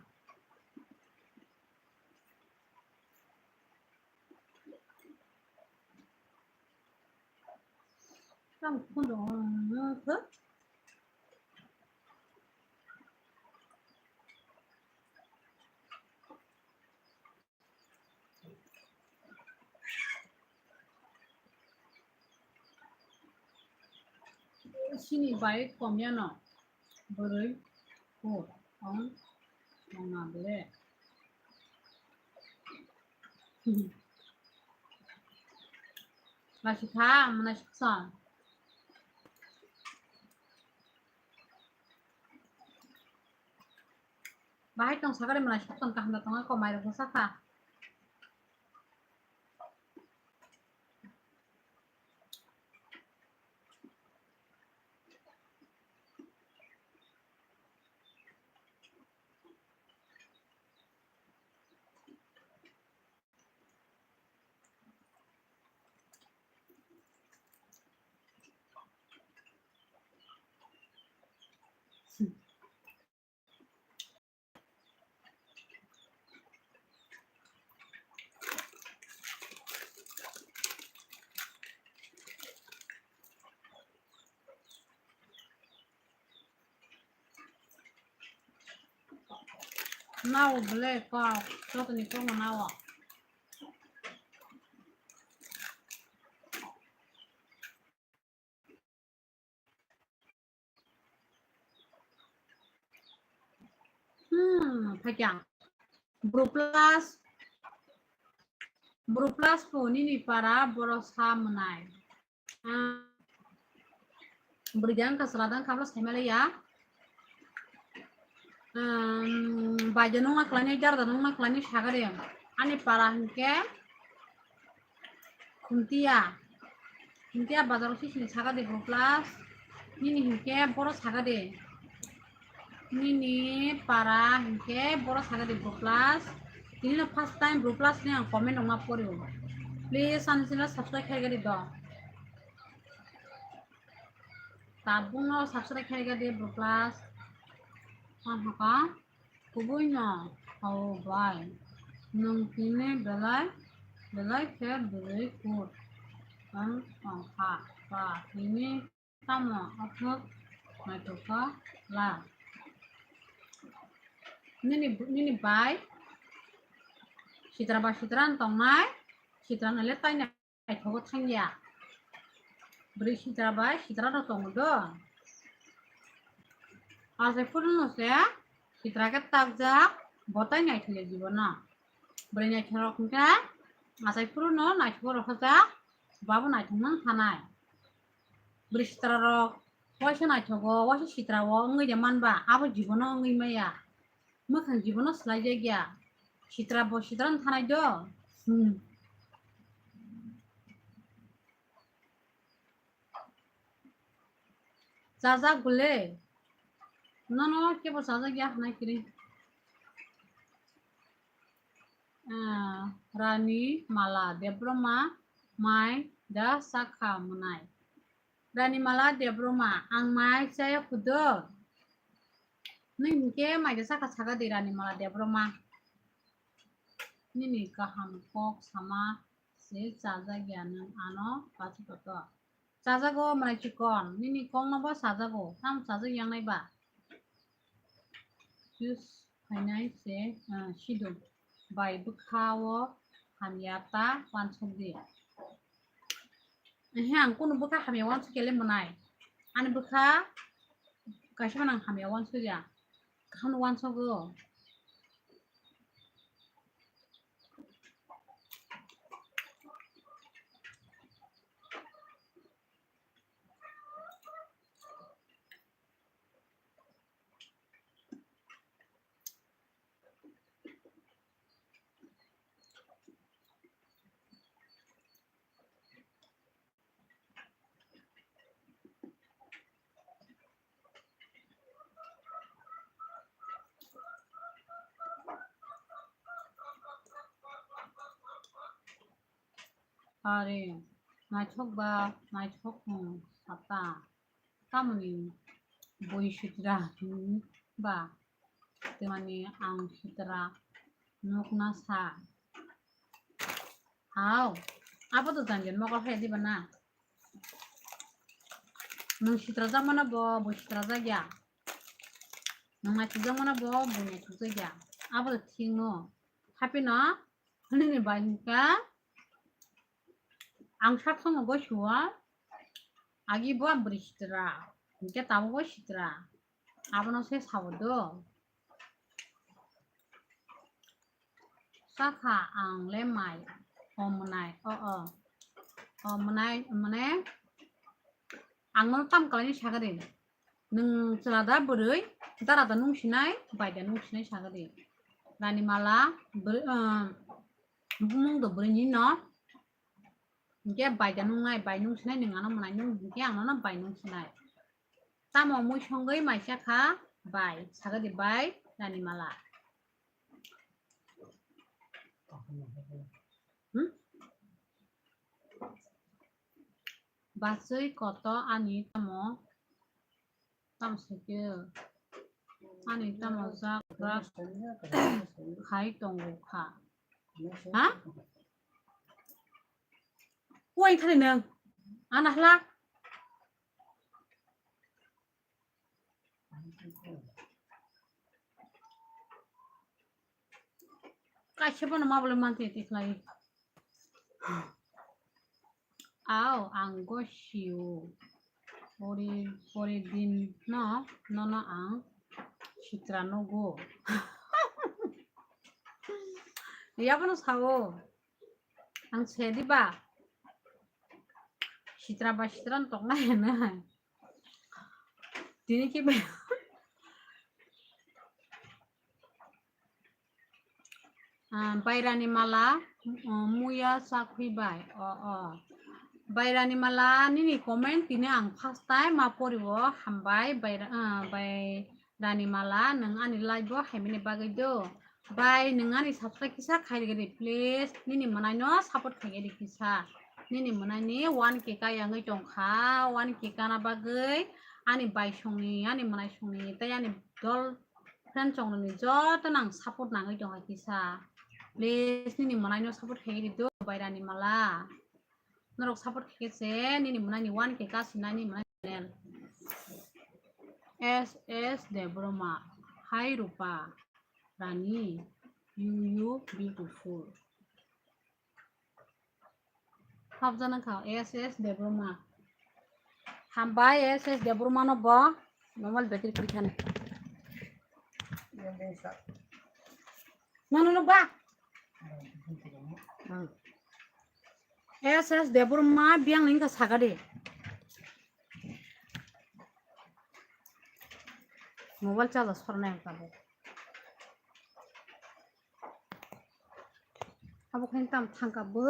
Tang phun dong, hmm, khe. Sini bai komyano bwrwi kuk ong tongna bwle. Lachi kha, mwnai suksa. Bahai tong sakari mwnai suksa kaham da tongo, ko mairok bo sakha. Nao bwle kok, jotoni kokno nao. Hmm, phaikha. Bru Plus, Bru Plus po nini para borok sa mwnai. Ah, bwrwi dang ka sala dang kabla sai male ya. Um, baija nungma khlainai, darda nungma khlainai sagade. Ani para hinkhe Khuntia. Khuntia bazar o sisini sagade Bru Plus. Nini hinkhe boro sagade. Nini para hinkhe boro sagade Bru Plus. Tini no first time Bru Plus ni ang comment wngma pori o. Please ani channel subscribe khaigadi do. Tabuk no subscribe khaigadi Bru Plus. Tamo ka kubui no hao bai. Nwng tini belai belai khe bwrwi kut. Ang tongkha ba tini tamo aphuk naithok kha la. Nini, nini bai sitra ba sitra wng tongnai, sitra no le tai naithogo thangya. Bwrwi sitra bai sitra no tongo do. Achai phuru no se sitra khe takjak, bo tai naithokya jibono. Bwrwi naithok rok hwnkhe achai phuru no naithogo rw kha jak, babo naithok nang thanai. Bwrwi sitra rok waisa naithogo, waisa sitra o wngwi de manba, abo jibono wngwi maya. Mwkhang jibono swlai jak ya. Sitra bo sitra wng thanai do. Hmm. Chajak bwle. Nono kebo chajak ya hwnai kiri. Ah, Rani Mala Debbarma mai da sakha mwnai. Rani Mala Debbarma, ang mai chaya khudo. Nini hinkhe mai da sakha sakha di Rani Mala Debbarma. Nini kaham kok sama se chajak ya nwng ano pasu koto. Chajago mwnai chikon, nini kokno bo chajago, tamo chajak yangnai ba? Juice khainai se, ah, sidung bai bwkha o hamya ta uansuk di. Ehe, ang kunu bwkha hamya wansuk ya le mwnai. Ani bwkha kaisa phano ang hamya wansuk ya. Kaham no wansugo. Are, naithok ba, naithok wng sata. Tamoni bui sitra hinwi ba twmani ang sitra nukna sa. Hao, abo to janjan mokol hai diba na? Nwng sitra jakmano bo bui sitra jakya. Nwng naithok jakmano bo bui naithok jakya. Abo to thik no. Happy no? Nini bai hwnkha ang sak thangno goi suo. Agi bo ang bwrwi sitra. Hinkhe tabuk bo sitra. Abono se sao do. Sakha ang le mai. O mwnai. O, o. O mwnai, mane ang no tam kalaini sagari. Nwng chwla da bwrwi, dara da nung sinai, bai da nung sinai sagari. Rani mala, bwrwi, um, bumung do bwrwi ni no. Hinkhe bai da nungnai, bai nung sinai, nwng ano mwnai nung, hinkhe ang nono bai nung sinai. Tamo mui songwi mai sakha, bai, sagadi bai, rani mala. Hmm? Bachwi koto ani tamo, tamo sakhe, ani tamo jak jak khai tongo kha. Ha? Uaing thani nwng. Ana hla. Kaisa bono ma bole manti tikhlai. Ao, ang go sio. Pori, pori din no, nono ang sitra nogo. Yabono sao. Ang se diba? Sitra ba sitra tokna hene. Tini ki ba? Ah, bairani mala, oh, muya sakhui bai. Oh, oh. Bairani mala nini comment tini ang first time ma poriwo hambai baira, ah, bai Rani mala, nwng ani live o haimani bagwi do. Bai, nwng ani subscribe kisa khai rwgwi di, please. Nini mwnaino support khai rwgwi di kisa. Nini mwnaini one K ka yangwi tongkha, one K kana bagwi ani bai songni, ani mwnai songni, tei ani dol friend chongnani jotono ang support nangwi tongkha kisa. Please, nini mwnaino support khai rwgwi di do, bai Rani mala. Norok support khe se nini mwnani one K ka sinani mwnai channel. S S Debbarma, hi Rupa Rani, you, you beautiful. Hapjana kha S S Debbarma. Hambai S S Debbarma no bo normal battery kri khani. Nono no ba. S S Debbarma biyang ni wngkha sagadi. Mobile charger sorna wngkha bo. Abo khain tam thangkha bo.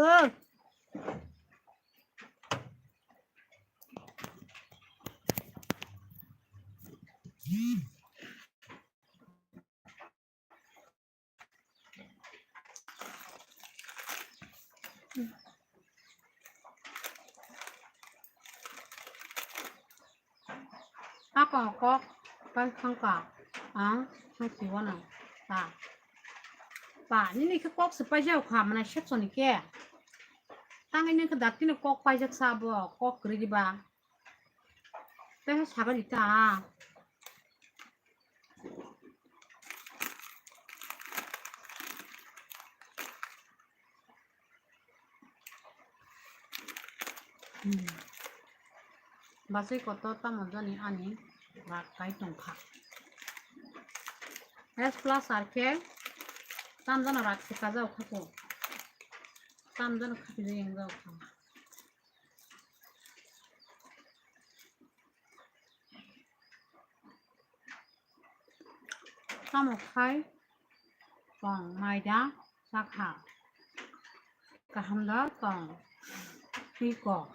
Ako kok pai khangka ang hangsi wano ta. Pa, nini khe kok se paijak kha mana section ni khe. Tangwi nini khe datino kok paijak sa bo, kok kwrwi di ba. Tei sagadi ta. Hmm. Bachai kotor tamo jani ani rak kai tongkha. S plus R khe tam jano rak se kajao kha ko. Tam jano khati de yang jao kha. Tamo khai tong maida sakha. Kaham da tong. Twi kok.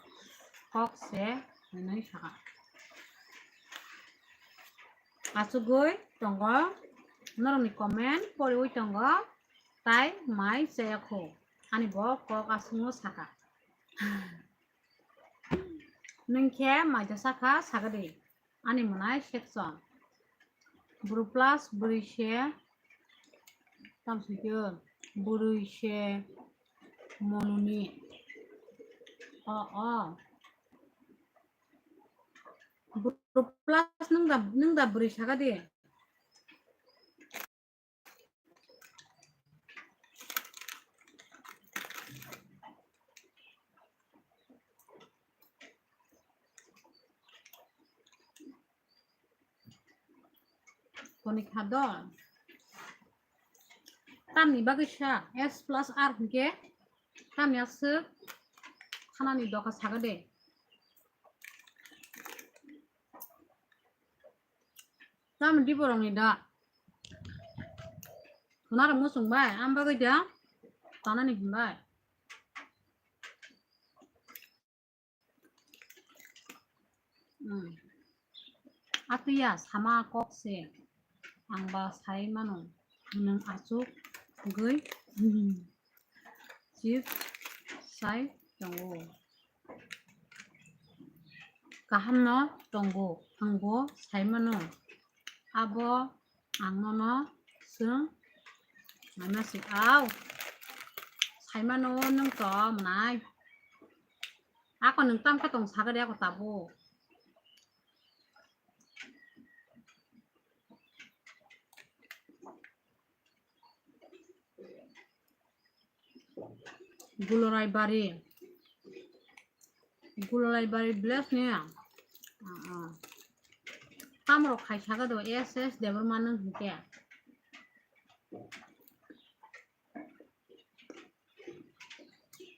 Kok se hwnwi sakha. Achugwi tongo. Norokni comment poriwi tongo. Tai mai chaya kho. Ani bo kok aswkno sakha. Nwng khe maida sakha, sakha di. Ani mwnai section. Bru plus bwrwi se, tam sui khe, bwrwi se monuni. O, o. Bru plus nwng da, nwng da bwrwi sakha di. Toni khado. Tamni bagwi sa S plus R hinkhe tamni aswk khanani doka saga de. Tamo diborokni da. Khunarok muchung bai, am bagwi da tanani hinbai. Hmm. Atwiya sama kok se ang ba sai mano, nwng achuk gwi chips sai tongo. Kaham no tongo, ang bo sai mano. Abo ang nono swng naima si au. Sai mano nwng to mwnai. Ako nwng tam khe tong sagadi ako tabuk. Gulorai bari. Gulorai bari village ni. Ah, ah. Tamrok khai saga do S S Debbarma nung hinkhe.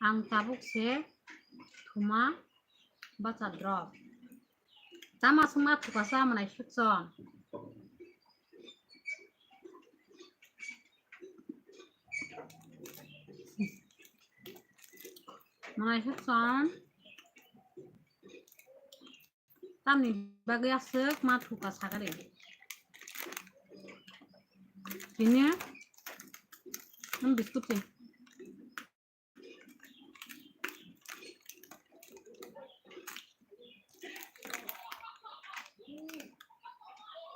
Ang tabuk se thuma bacha drop. Tama sungma thukasa manai sukchon. Manai sukchon. Tamni bagwi aswk ma thuka sagari. Tini, hmm, biscuit se.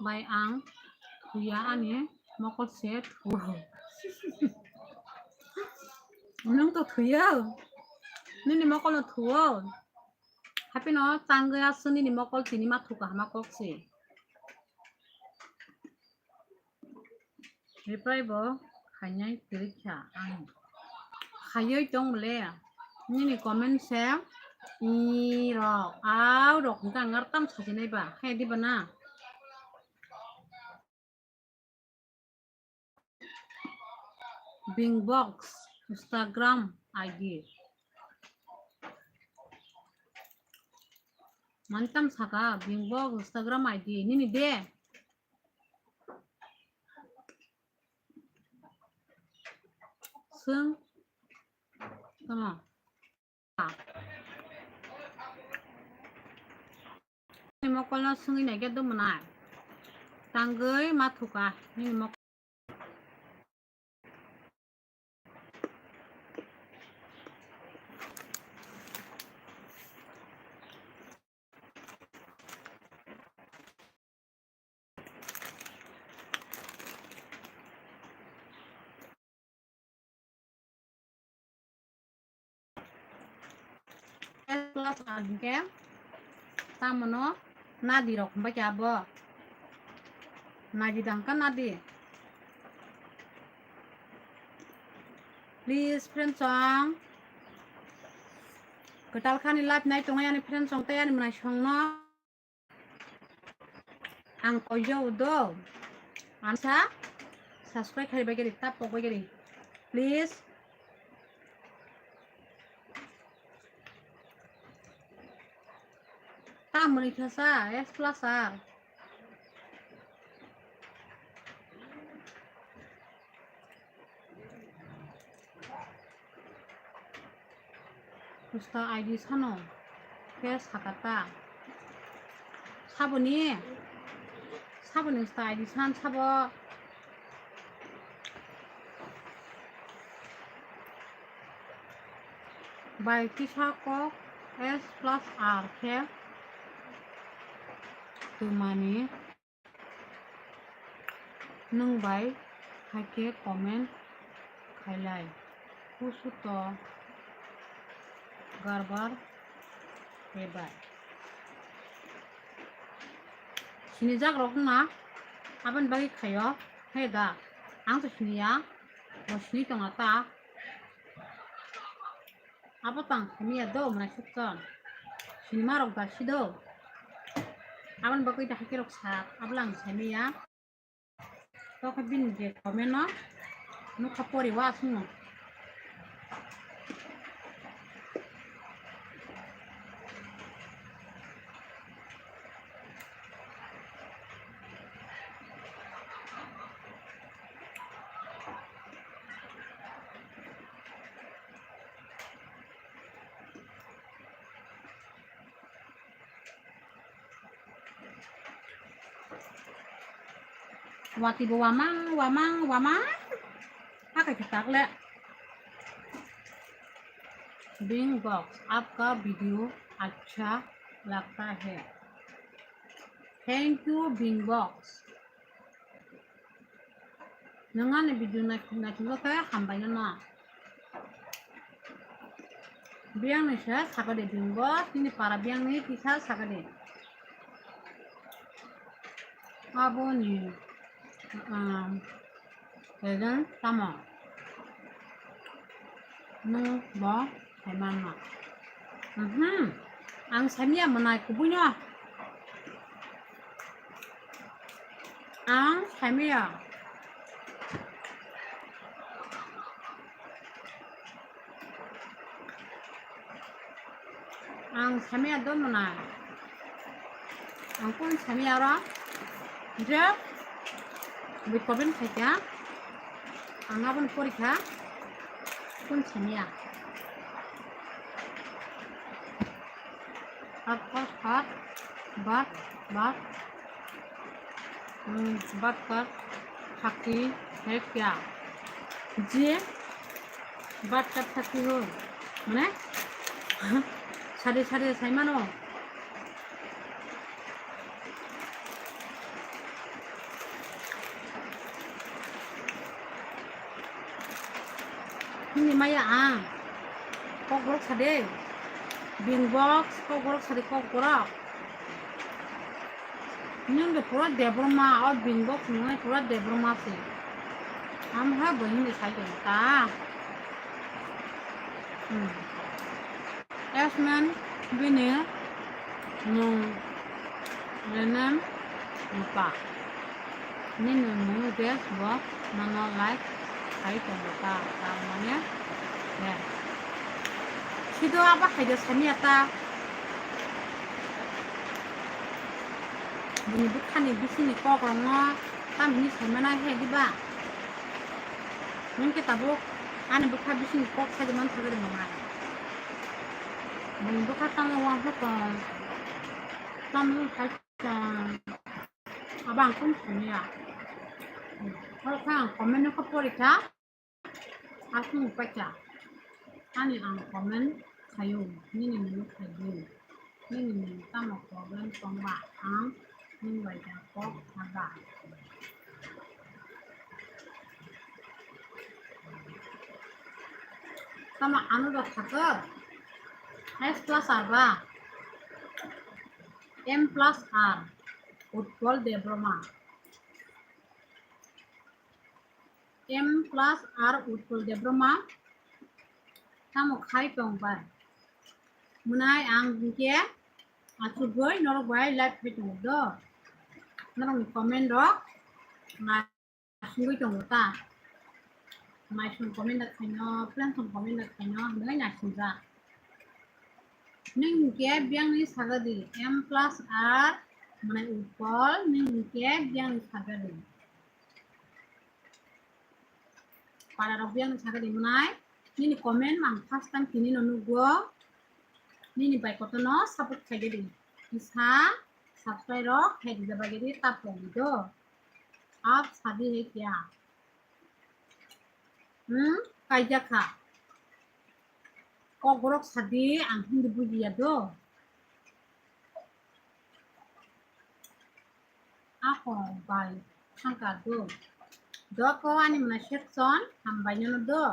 Bai ang thuya ani mokol se thuo. Nwng to thuyo. Nini mokol no thuo. Hapino tangwi aswk nini mokol tini ma thuka hama kok se. Reply bo khainai kwrwi kha ang. Khaiwi tong le. Nini comment se i rok, au rok hwnkhe ang ar tam sajinai ba. Khe diba na? Bing Box Instagram I D. Mani tam saka Bing Box Instagram I D nini de. Swng. Tama. Ni mokol no swngwi naikhe do mwnai. Tangwi ma thuka nini mokol. Plus R hinkhe tamono nadi rok hwnba khe abo nadi dangka nadi. Please friends song. Kwtal khani live nai tongnai ani friends rok tei ani mwnaisongno ang koijao do. Ansa subscribe khai bai gari, tap pok bai gari. Please. Tamoni khasa S plus R. Usta I D sano khe sakata. Saboni, saboni usta I D san sabo. Bai kisa kok S plus R khe twmani. Nwng bai hai khe comment khailai, kusu to garbar khe bai. Sinijak rok wngna aboni bagwi khaio, he da, ang to siniya, bo sini tongna ta. Abo tang samiya do, mwnai sukchon. Sinima rok da si do. Aboni bagwi da hakhe rok sa, abo lang samiya. Tokhe bini je comment no nukha pori wa aswkno. Wati bo wamang, wamang, wamang. Hakai khe takle. Bing Box, आपका video अच्छा लगता है। Thank you, Bing Box. Nwng ani video nai-, naitugwi khe hambai no. Biyang ni se sakadi bini bo, nini para biyang ni kisa sakadi. Abo ni, um, agent tamo. Nwng bo saimanma. Mhm. Ang saimanya mwnai kubui no. Ang saimanya. Ang saimanya do mwnai. Ang kun saimanya oro. Je, bui comment khaikha. Ang aboni porikha. Kun saimanya. Hot, hot, hot. Bat, bat. Hmm, bat, bat. Thaki hai kya? Je, bat, bat thaki ho. Mane? Sade, sade, saimano. Nini maya ang. Kokborok sa de. Bing Box, kokborok sa de, kokborok. Nwng de pura Debbarma, o Bing Box nwng pura Debbarma se. Amha bo hindi sai ta. Hmm. Yasmin bini nwng Renem Rupa. Nini nwng best bo nono like khai tongo ta, ta mane, ya. Sido abo hai de samiya ta. Bini bwkhani bisingni kokrokno tamni saimana he diba? Nwng khe tabuk ani bwkha bisingni kok sai de man thagwi rwma. Bini bwkha tamo uansukha tong, tamo sai tong. Abo ang kunu samiya. Oro khe ang comment no khe porikha. Aswk paikha. Ani ang comment khaio. Nini nwng khai di. Nini nwng tamo problem tongba ang nwng bai da kok saga. Tamo ano da thaka. S plus R ba? M plus R. Utpal Debbarma. M plus R Utpal Debbarma. Tamo khai tong bai? Mwnai ang hinkhe achugwi norok bai live khai tongo do. Norokni comment rok na sungwi tongo ta. Mai song comment da khaino, friend song comment da khaino, hwnwi na singjak. Nini hinkhe biyangni sagadi M plus R, mwnai Utpol, nini hinkhe biyangni sagadi. Para rok biyangni sagadi mwnai. Nini comment ang first time tini no nukgo. Nini bai kotono support khaidi. Kisa subscribe rok khaidi jabagidi tap khaidi do. Aap shaadi hai kya? Hmm, kaijakha. Kokborok shaadi ang Hindi bujiya do. Ako bai thangka do. Doko ani mwnai section hambai nono do.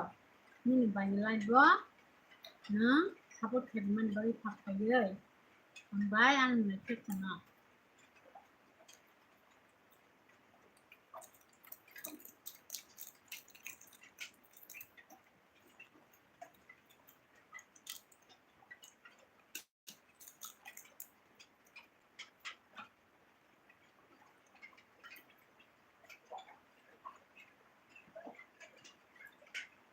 Nini bai ni live bo nwng support khaimani bagwi phak phaiwi. Hambai ani mwnai section no.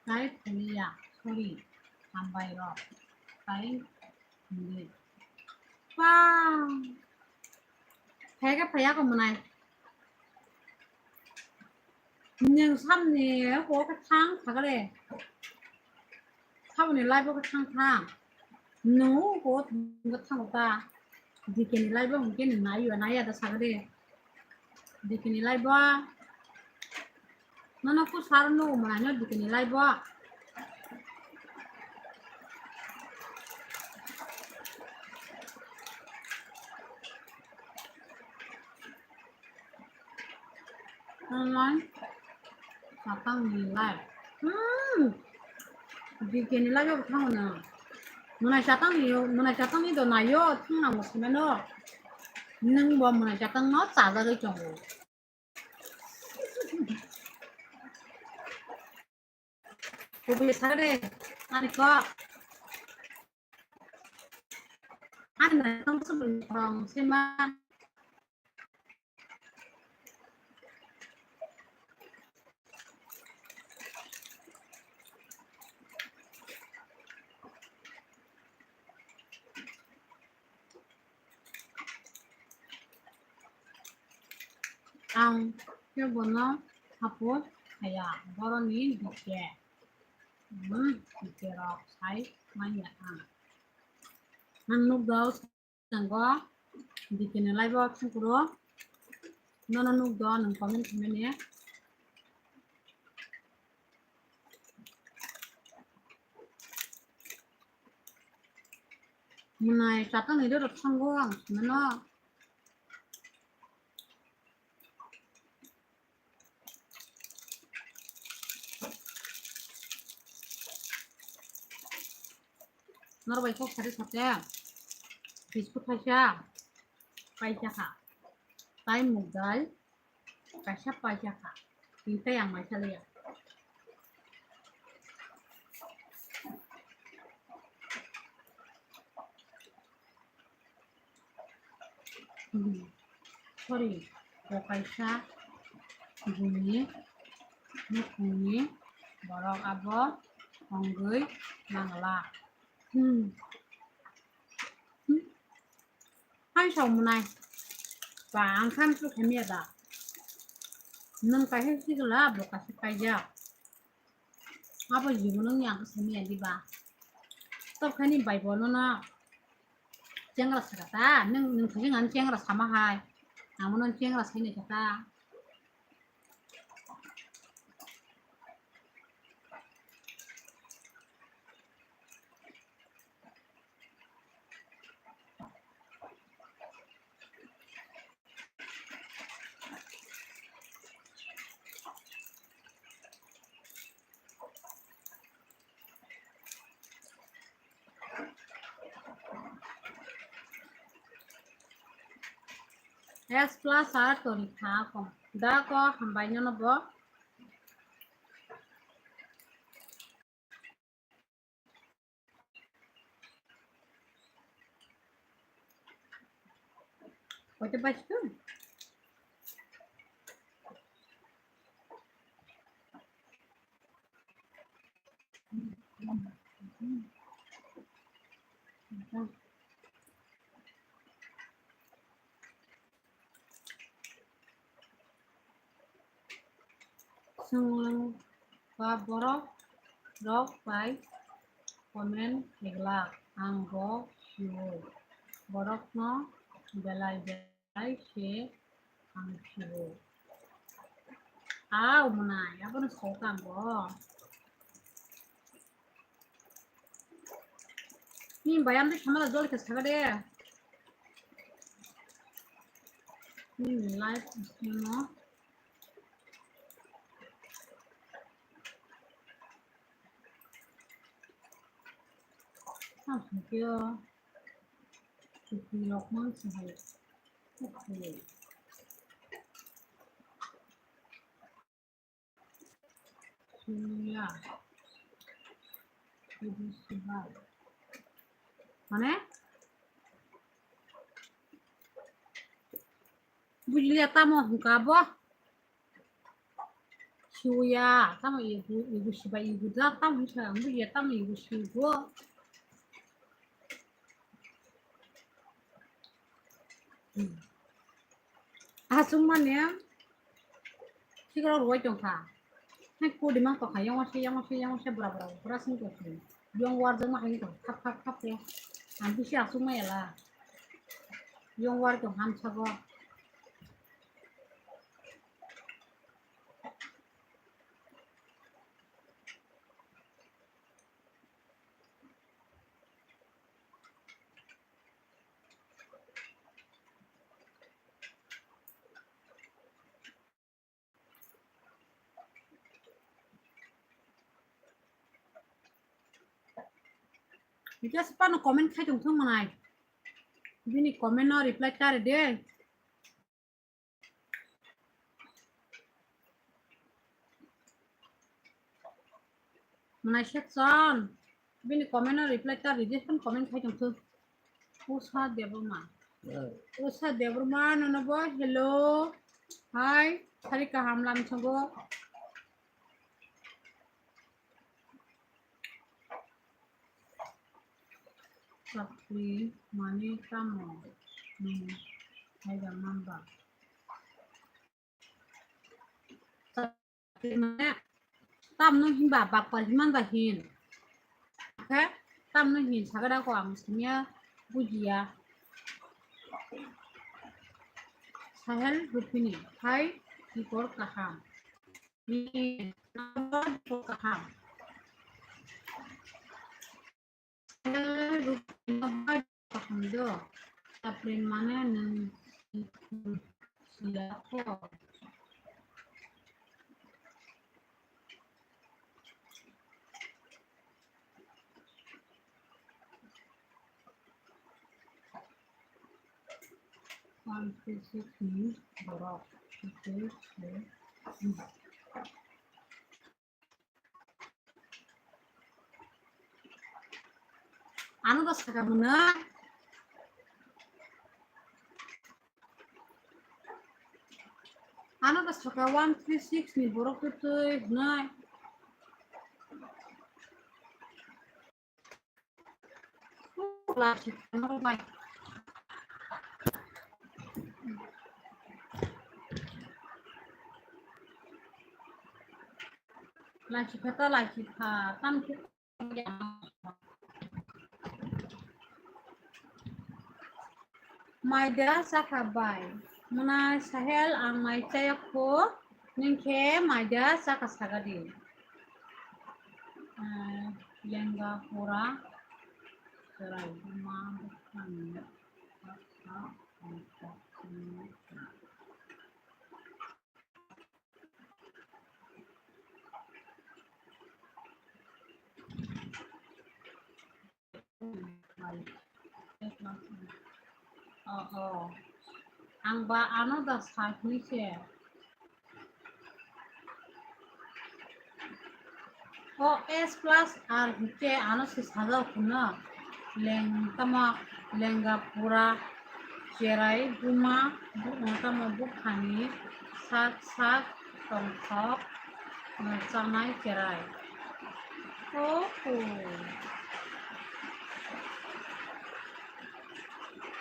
Tei philiya, sorry, hambai rok. Tei hindi. Wow. Phaiga phaiya ko mwnai. Nwng samni ko ka thang thagale. Saboni live ko thang thang. Nwng ko thang thang ta. Dikeni live bo hwnkhe nwng naiya, naiya da sagade. Dikeni live bo. Nono ku sar no mwnai no dikeni live bo. Online. Satang ni live. Hmm. Dikeni live bo thango na. Mwnai satang ni, mwnai satang ni do nayo, thang na mo sima no. Nwng bo mwnai satang no chajagwi tongo. Kubui sagade, ani kok. Ani na tong sum rong sima. Ang khe bono support khaya, boroni dike. Hmm, dike rok sai manya ang. Ang nukgo, swngo, dike ni live o thangkuro. Nono nukgo, nwng comment khaimani. Mwnai chatang ni rw thango ang mano. Norok bai kok sari sate biscuit kaisa paisa kha. Tai muk dal kaisa paisa kha. Tei ang mai saliya. Hmm. Sorry, bo kaisa buni nukhungni borok abo wngwi nangla. Hmm. Hmm. Hai sao mwnai. Ba ang khan su khamya da. Nwng kaisa sigla bo kaisa kaijak. Abo jibo nung yang khe simi ya diba? Tok khe ni bai bo nono chengra saka ta, nung, nung thajing ani chengra sama hai. Ang bono chengra sai nai kha ta. S plus R tori kha kong. Da ko hambai no no bo. Koita baiskhe? Chwng ba borok rok bai comment khaigwlak, ang bo sio. Borokno belai belai khe ang sio. Au mwnai, abono sokang bo. Ni bayam de samala jol khe saga de. Ni live no. Ah, kyo. Chupi rok mang sahai. Okay. Suya. Ibu subai. Mane? Bulia tamo hwnkha bo? Suya, tamo ibu, ibu subai, ibu da, tamo hwnkha, bulia tamo ibu subo. Aswk mani sikoro rwui tongkha. Hai kodi mang tongkha, yang wase, yang wase, yang wase, bura, bura, bura sing tongkha. Yang warjak ma hai tong, khap, khap, khap khe. Ang bisi aswk ma ela. Yang war tong ham sago. Just pano comment khai tong thung manai. Bini comment no reply kare de. Manai section. Bini comment no reply ta rejection comment khai tong thung. Usha Debbarma. Hmm. Usha Debbarma nono bo hello. Hi. Hari kaham lam chongo. Chakri mane tamo nwng hai da mamba. Chakri mane tamno hinba bakpal himan ba hin. Khe tamno hin sagada ko ang siniya bujiya. Sahel Rupini hai kibor kaham. Ni kaham. Kaham do. Tapri mane nwng siyako. One three six ni borok. Ano da saka mwnai. Ano da saka one three six ni borok twi twi hwnai. Lachi kha ta lachi kha, tam khe. Maida chakha bai. Mwnai Sahel ang mai chaya kho, nwng khe maida chakha sagadi. Ah, lenga pura chwrai ma bwkhani. Oh, oh. Ang ba ano da sakni se. O S plus R hwnkhe ano se sajao phano leng tamo lenga pura Cherai buma, bu-, tamo buphani sak sak tongthok, eh, chanai cherai. Oho.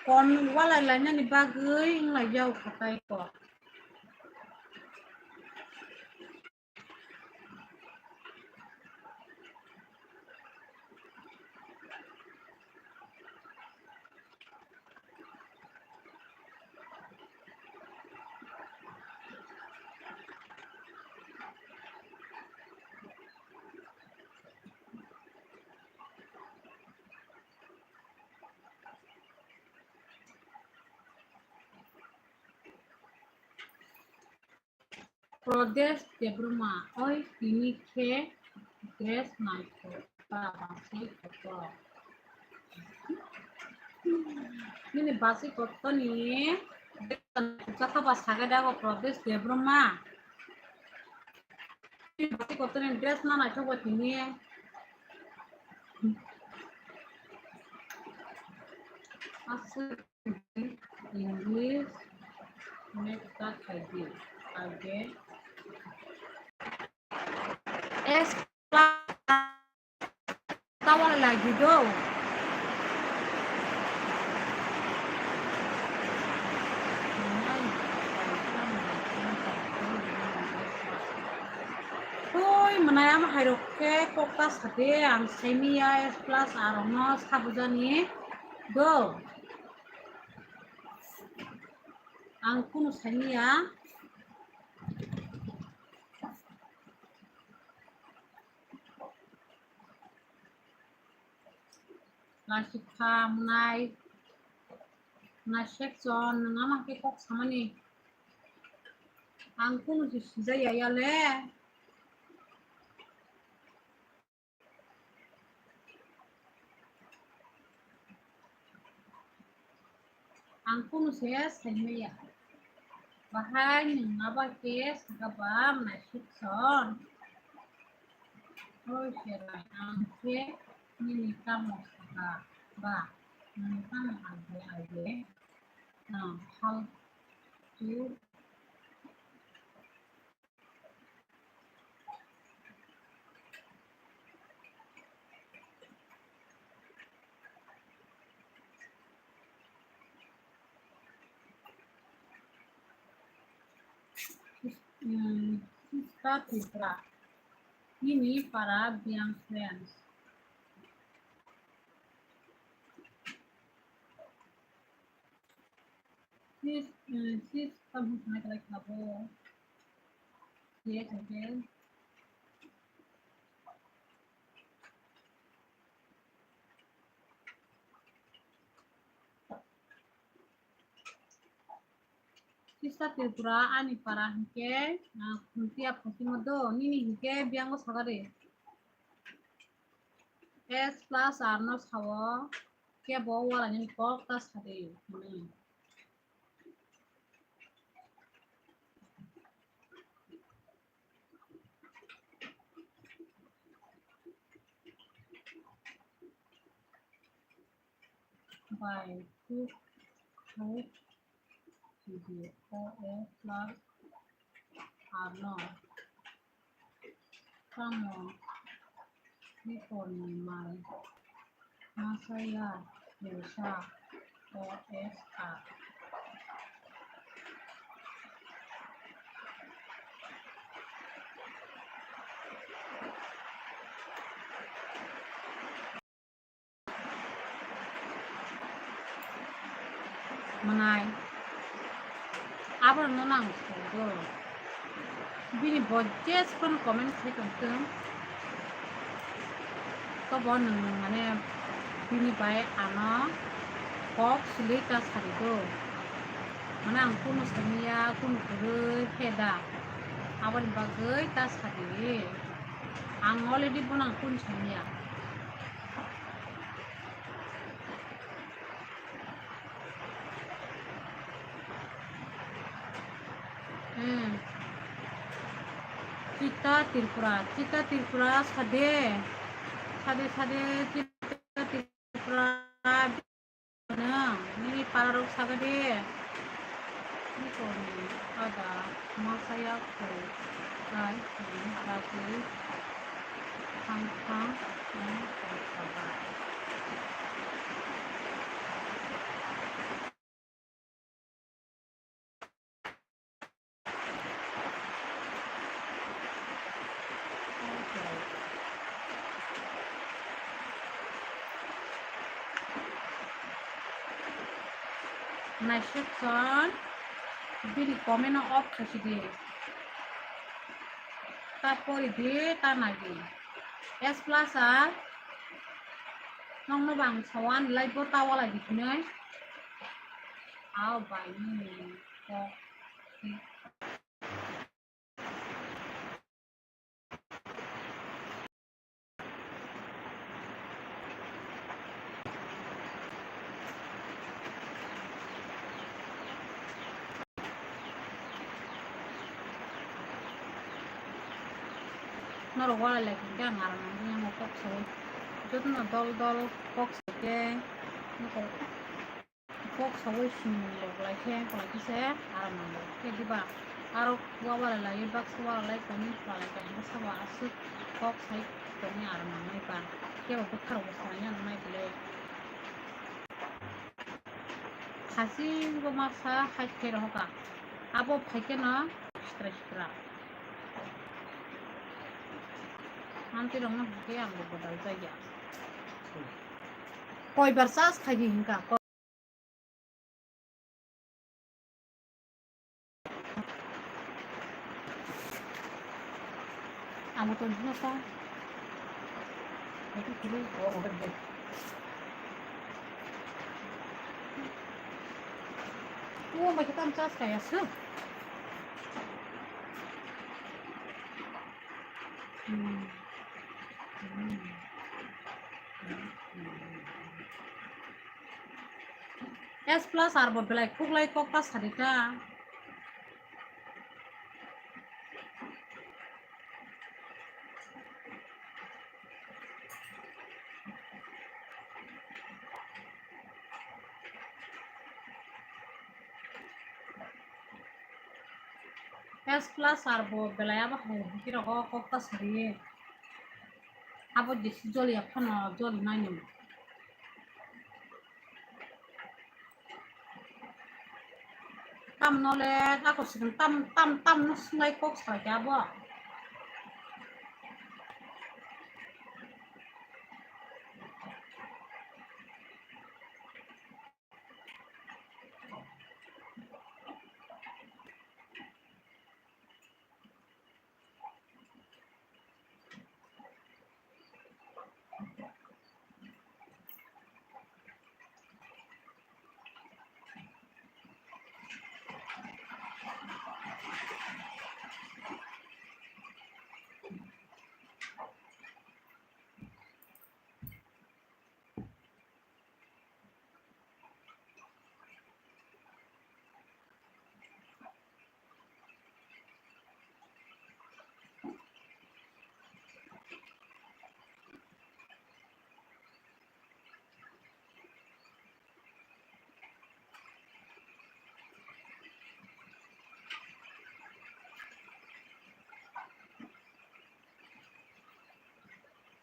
Kon walai lainani bagwi wnglai yao khatai kok. Pradesh Debbarma, oi tini khe dress naithok ba basi kotor. Nini basi kotor ni dress naithok ba sagai dago Pradesh Debbarma. Nini basi kotor ni dress ma naithok ba tini. Aswk. English, next start khaidi. Age. S class tawal lagi do. Oi, mwnai ama hairok khe kokta sade ang saimiya S plus arokno sabujani do. Ang kunu saimiya. Naisik kha mwnai, mwnai section nwng ama khe kok samani. Ang kunu se sijaya yale. Ang kunu se saimaya. Bahai nwng aba khe saka ba mwnai section. Oi serai ang khe nini tamo saka ba, nini tamo age age. How to Hmm, Sista Tripura. Nini para biyang friends. Sis, eh, sis, kamu sana kala khabo. Ye, okay. Sista Tripura ani para hingke, ah, khuntia phosimo do, nini hingke biyango sagari. S plus R no sao, kebo wala nini kok ta sadi, hmm. Bai, two, two, G D O A plus R no. Tamo, ni por ni mai. Masaya, Yosha, O S R. Mwnai. Abono nang sugo. Bini bo jesphano comment khai tongthung. Tobo nwng mane bini bai ano kok silei ta sarigo. Mane ang kunu samiya, kunu kwrwi khe da. Aboni bagwi ta sadi. Ang already bono ang kunu samiya. Hmm. Chita Tripura, Chita Tripura sade, sade, sade, Chita Tripura. Nini pararok sagadi, nini ada masa ya kho, kai kho, bagwi thang thang, thang thang. Naisuk chon bini comment no off khaisidi. Ta pori di, ta nai di. S plus a nokno bang sawan live bo ta walai di hinoi. Ao bai nini kok. Norok walai lai khe ang aram nangwi yango kok sawi. Jotono dol dol kok sai khe nukhung kok sawi swnglok lai khe, kwlai khe se aram nango. Khe diba aro walai lai baksa walai lai tongwi kwlai khe sabo aswk kok sai tongwi aram nangnai ba. Khe bo bwkha rok bo sai nangnai belai. Khasi bo masa hai khe rohoka. Abo phai khe no sitra sitra. Amtwi rok no hwnkhe ang bo bodal jaya. Koibar chas khai di hinka. Amo to dino ta. Ito kiri, oh, order de. Oh, mai kita chas kaya su. Hmm. Hmm. S plus R bo belai khuklai kok ta sadi ta. S plus R bo belai abo hai hwnkhe rogo kok ta sadi. Abo jesi joli ya phano joli nai nini. Tam nole ako sikon tam, tam, tam no swngwi kok salai khe abo.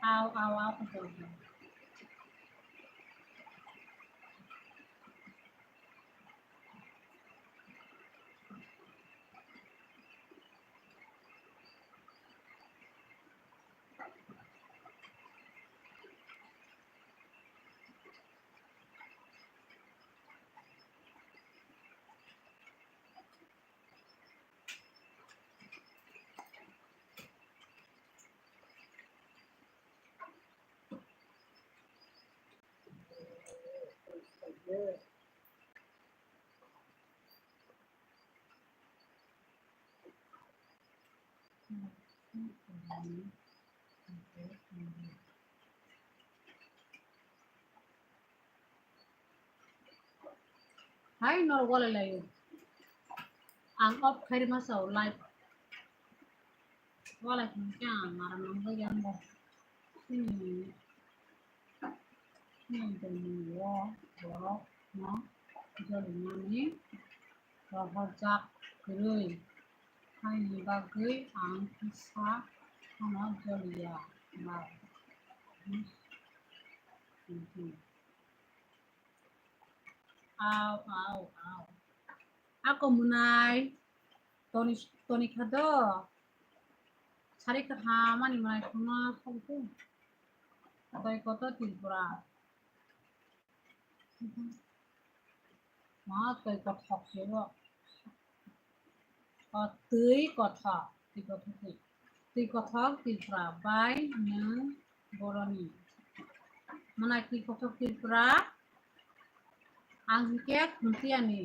Au, au, au, khe tong. Hai norok walai laio. Ang off khairima sao live. Walai khe ang aram nang bagwi ang bo. Hmm. Hmm, tongmani o borok. no jolinani rohorjak kwrwi, haini bagwi ang kisa phano joliya bai. Au, au, au. Ako mwnai toni, toni kha do. Sari kaham ani mwnai thangma thangkhe. Twi kothok Tripura. Ma twi kothok se bo. O twi kothok, twi kothok twi. Twi kothok Tripura bai nwng boroni. Mwnai twi kothok Tripura, ang hinkhe Khuntiani.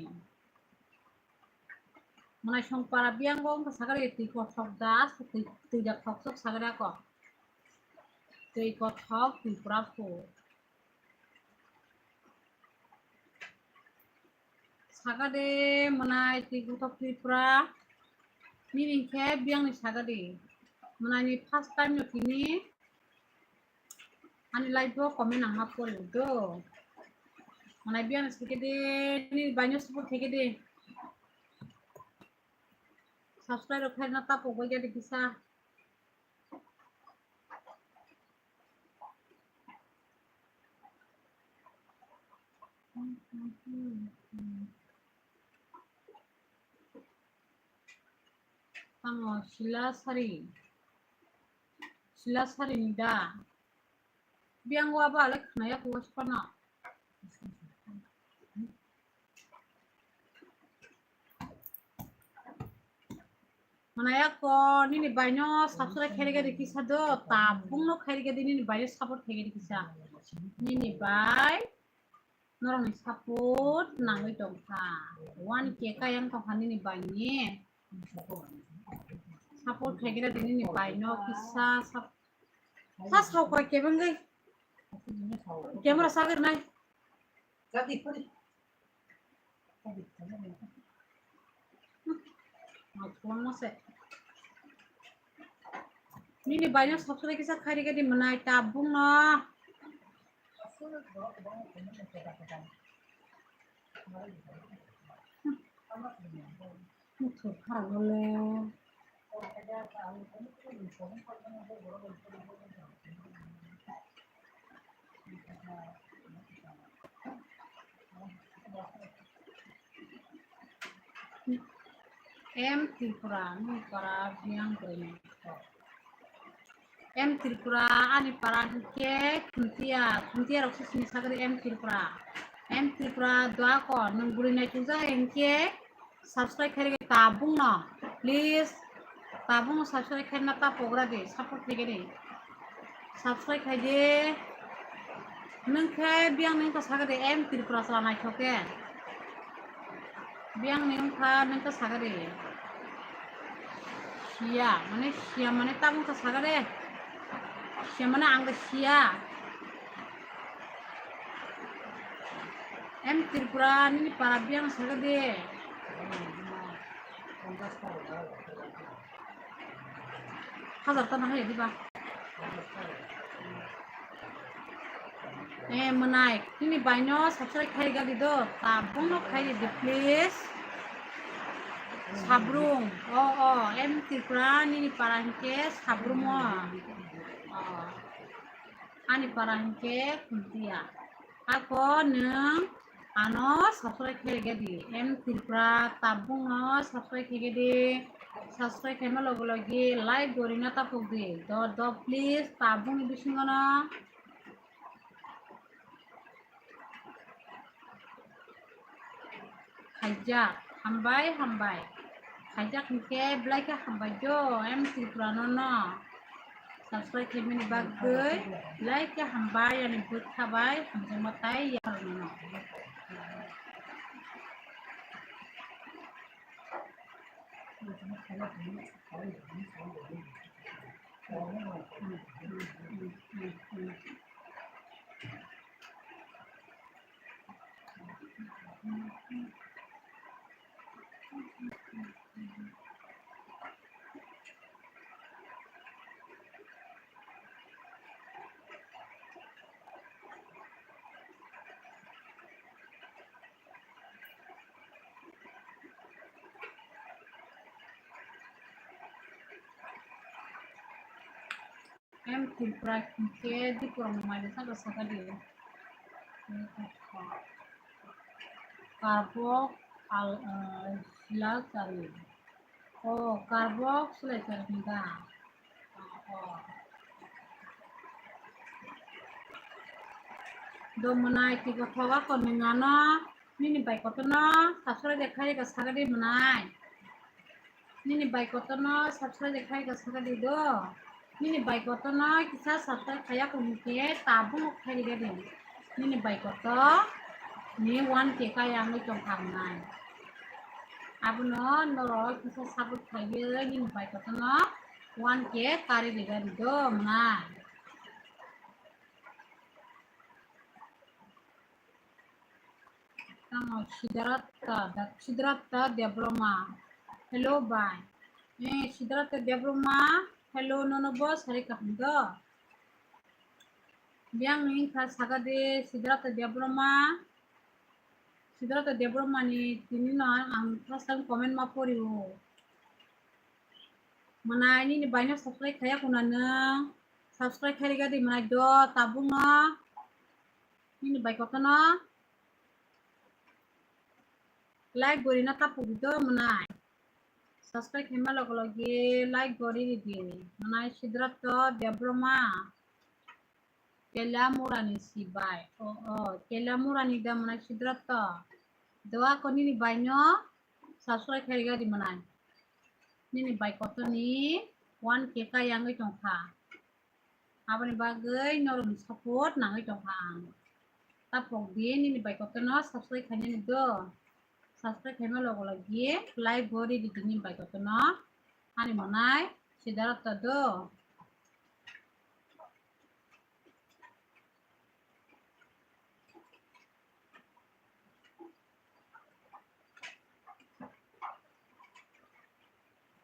Mwnai songpara biyang bo wngkha sakari twi kothok das, twi, twi da kothok sakari ako. Twi kothok Tripura phu. Sakade mwnai twi kothok Tripura. Nini khe biyangni sakade. Mwnai ni first time no tini ani live o comment ang ma pori do. Mwnai biyangni sakade nini baino support khaikade. Subscribe rok khaina ta pogwi jadi kisa. Tamo Silasari. Silasari ni da. Biyang wa ba le khna ya ko spana. Mwnai ako nini baino subscribe khairigadi kisa do, tabungno khairigadi nini baino support khairigadi kisa. Nini bai norokni support nangwi tongkha. One K kayang tongkha nini baini. Support khairigadi nini baino kisa sap-, sa saukha kebengwi. Camera sagir nai. Nini baino subscribe kisa khairigadi mwnai tabungno. Muthur kharang le. M Tripura, nini para biyang bwrwi ni. M Tripura, ani para hinkhe Khuntia, Khuntia rok se sini sagri M Tripura. M Tripura, dua ko, nwng bwrwi naitukjak hinkhe subscribe khairigwi tabungno, please, tabungno subscribe khaina ta pogra di, support khaigwi di. Subscribe khaidi. Nwng khe biyang nwng ta sagri M Tripura chwla naithok khe. Biyang nwng kha nwng ta sagri. Siya, mane siya mane tabung ta sagri. Siya mane ang da siya. M Tripura nini para biyang sagri. Hazar ta na hai diba. Eh, mwnai, nini baino subscribe khairigadi do, tabungno khairidi, please. Sabrung, o, o, M Tripura, nini para hinkhe Sabrung o. O, ani para hinkhe Khuntia. Ako nwng ano subscribe khairigadi. M Tripura tabungno subscribe khaigadi. Subscribe khaima logi logi like gorina tapokdi. Do, do, please, tabungni bisingono. Khaijak, hambai, hambai. Khaijak hinkhe belai khe hambai jo, M Tripura no no. Subscribe khaimani bagwi belai khe hambai, ani bwtha bai hamjakma tai yakarno no. M Tripura hwnkhe Dipura ni mali saka saka di. Karbok al, eh, sila chari. O, karbok sila chari hwnka. O. Do mwnai tiko thoga ko nungano nini bai kotorno subscribe de khai ka saka di mwnai. Nini bai kotorno subscribe khai ka saka di do. Nini bai kotorno kisa subscribe khaya ko hwnkhe tabuk khai ri di. Nini bai kotor ni one K kaya wngwi tong kha mwnai. Abono norok kisa support khaiwi nini bai kotorno one K kari ri di do mwnai. Tamo Siddhartha, da-, Siddhartha Debbarma. Hello, bai. Eh, Siddhartha Debbarma, hello, nono bo sari kaham do. Biang ni kha saka de Siddhartha Debbarma. Siddhartha Debbarma ni tini no ang first time comment ma pori o. Mwnai nini bai no subscribe khaya kuna nung. Subscribe khai ri di mwnai do tabuk no. Nini bai kotorno like gori na tapuk di do mwnai. Subscribe khaima logo logi like gori di di. Mwnai Siddhartha Debbarma. Kela murani sibai. O, o, kela murani da mwnai Siddhartha. Doa ko nini bai no subscribe khai ri di mwnai. Nini bai kotorni one K kaya wngwi tong kha. Aboni bagwi norokni support nangwi tong kha ang. Tapok di nini bai kotorno subscribe khainani do. Subscribe khaima logo logi like gori di nini bai kotorno. Ani mwnai Siddhartha do.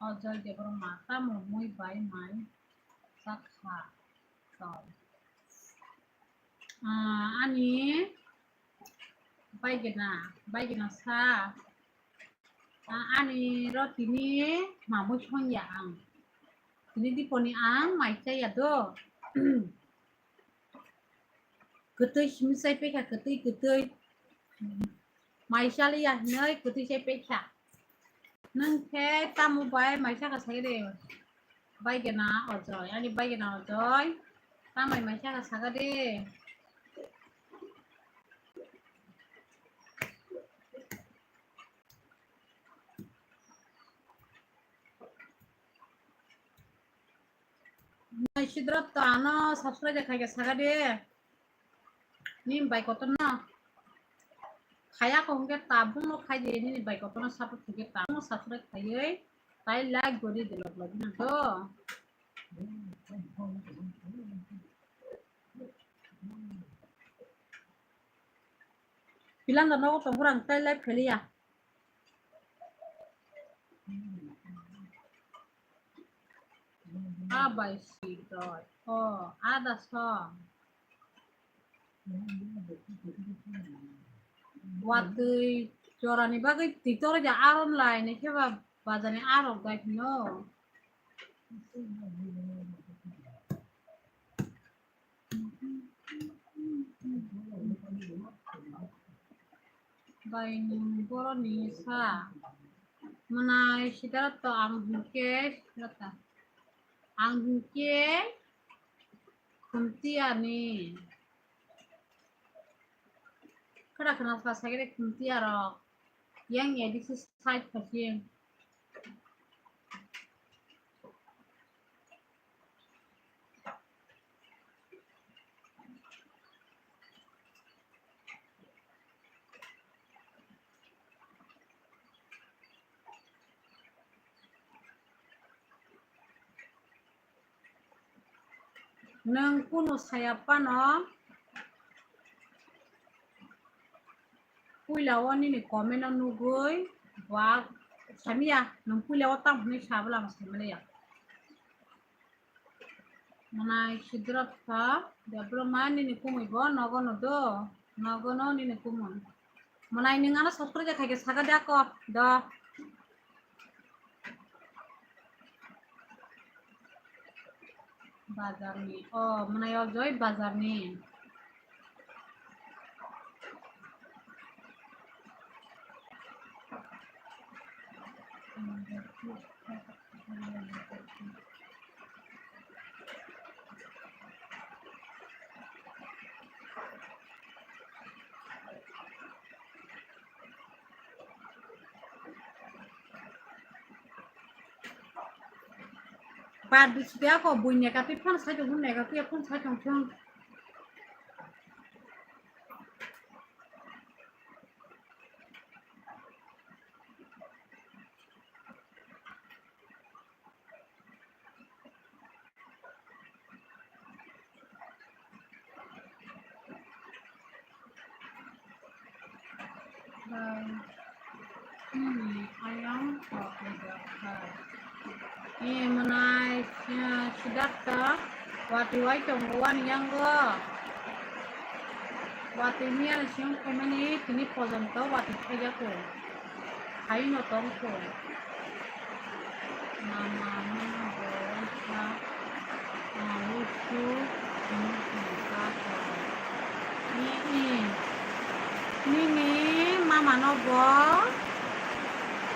O Joy Debbarma, tamo mui bai mai chakha tong. Ah, ani baigena, baigena sa, ah, ani ro tini mamui songya ang. Tini diponi ang mai chaya do. Kwtwi simi chai pekha, kwtwi, kwtwi. Mai chaliya hinwi kwtwi chai pekha. Nwng khe tamo bai mai saka saka de? Baigena Ojoy, ani baigena Ojoy. Tamai mai saka saka de? Nai Siddhartha ano subscribe khai khe saka de. Nini bai kotorno khaya ko hwnkhe tabukno khai di, nini bai kotorno support khaikhe tabukno subscribe khaiwi tai like gori di log log no do. Pilanda nogo tongphuru ang tai live khailia. Abai si doi. O, ada song. Watwi jorani bagwi twi torja aron lai ni kheba bajani arok gai phino. Bai nwng boroni sa mwnai Siddhartha ang hwnkhe Siddhartha ang hwnkhe Khumtiyani khara khana sa sagre Khumtiya rok yang edisi side phasin. Nwng kunu saya phano puila o nini comment o nugwi ba samiya, nwng puila o tamo hinwi sabwla ang saimaliya. Mwnai Siddhartha Debbarma nini kumui bo nogo no do, nogo no nini kumui. Mwnai nwng ano subscribe khaikhe saka da ko do. Bazarni. Oh, mwnai o Joy bazarni. Bar bisi de ako buini ka twi phone sai tong, hwnwi ka twi phone sai tong thung. Bai, hmm, ayang kok ni doktor. Eh, mwnai, eh, Siddhartha, watwi wai tongo wani yango. Watwi miya ni siyong khaimani tini pojonto watwi khaijak kho. Haino tong kho. Mama no bo wngkha, ah, usu, usu kha kho. I, i. Nini mama no bo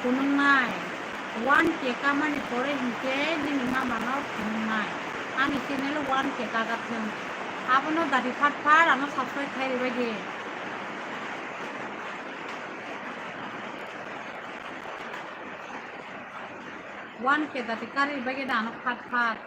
phunuknai. One K kamani pore hinkhe nini mama no phunuknai. Ani channel one K kagatwng. Abono dadi phat phat ano subscribe khai rwbaidi. One K dati kari bagwi da ano phat phat.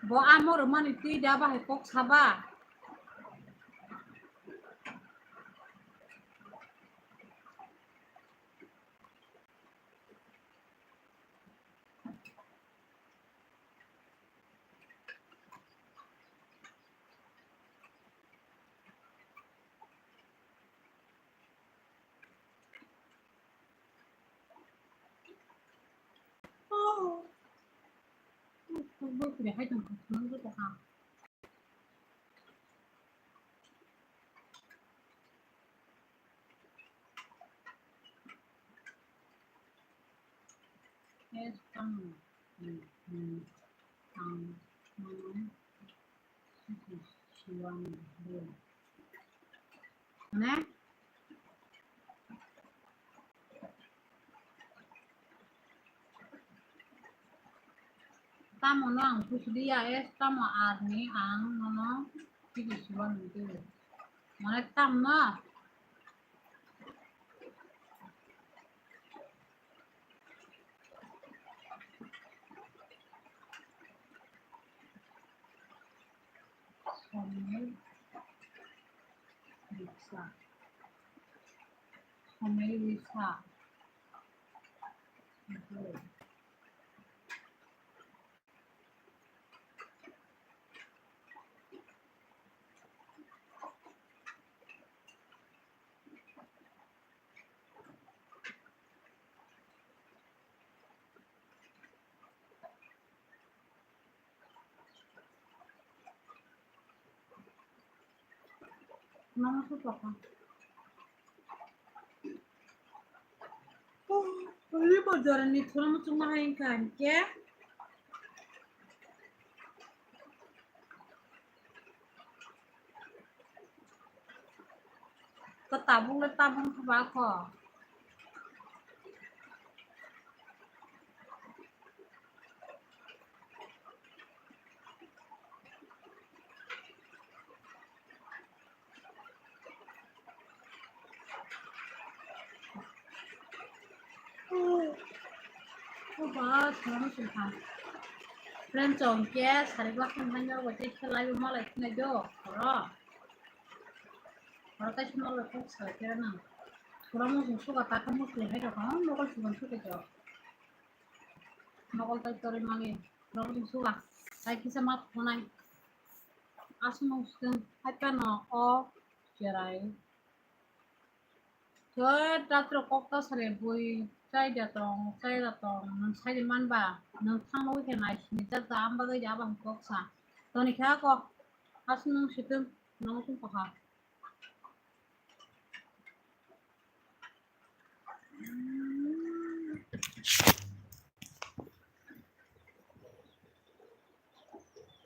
Bo amo rwmani twi da bahai kok saba. Estamos, mm, mm, ang, mm, mm, mm. Ne? Tamo no ang buji liya, es tamo arni ang nono tigi suwa nungkhe. Mane tamno? Somoi riksa. Somoi riksa. Mama su papa. Oh, ini bocoran nih, kurang cuma hain kan, ya? Ko tabuk le tabuk ba ko. Friend chong ke sari ba kham hanya wajai khelai malai khnai do oro. Oro kaisa malai kok sari kera nang. Pura mo sung suka ta kamo sung hai do kamo mokol sung suka do. Mokol tai tori mani. Pura mo sung suka. Tai kisa ma phunai. Asung sung hai pa no o cherai. Thoi, tatro kok ta sare bui. Chai da tong, chai da tong, nwng sai di man ba, nwng thang nugwi khe nai sini jak da, am bagwi da, abo hai kok sa. Toni khe a kok, aswk nwng situng, nwng tong kok ha.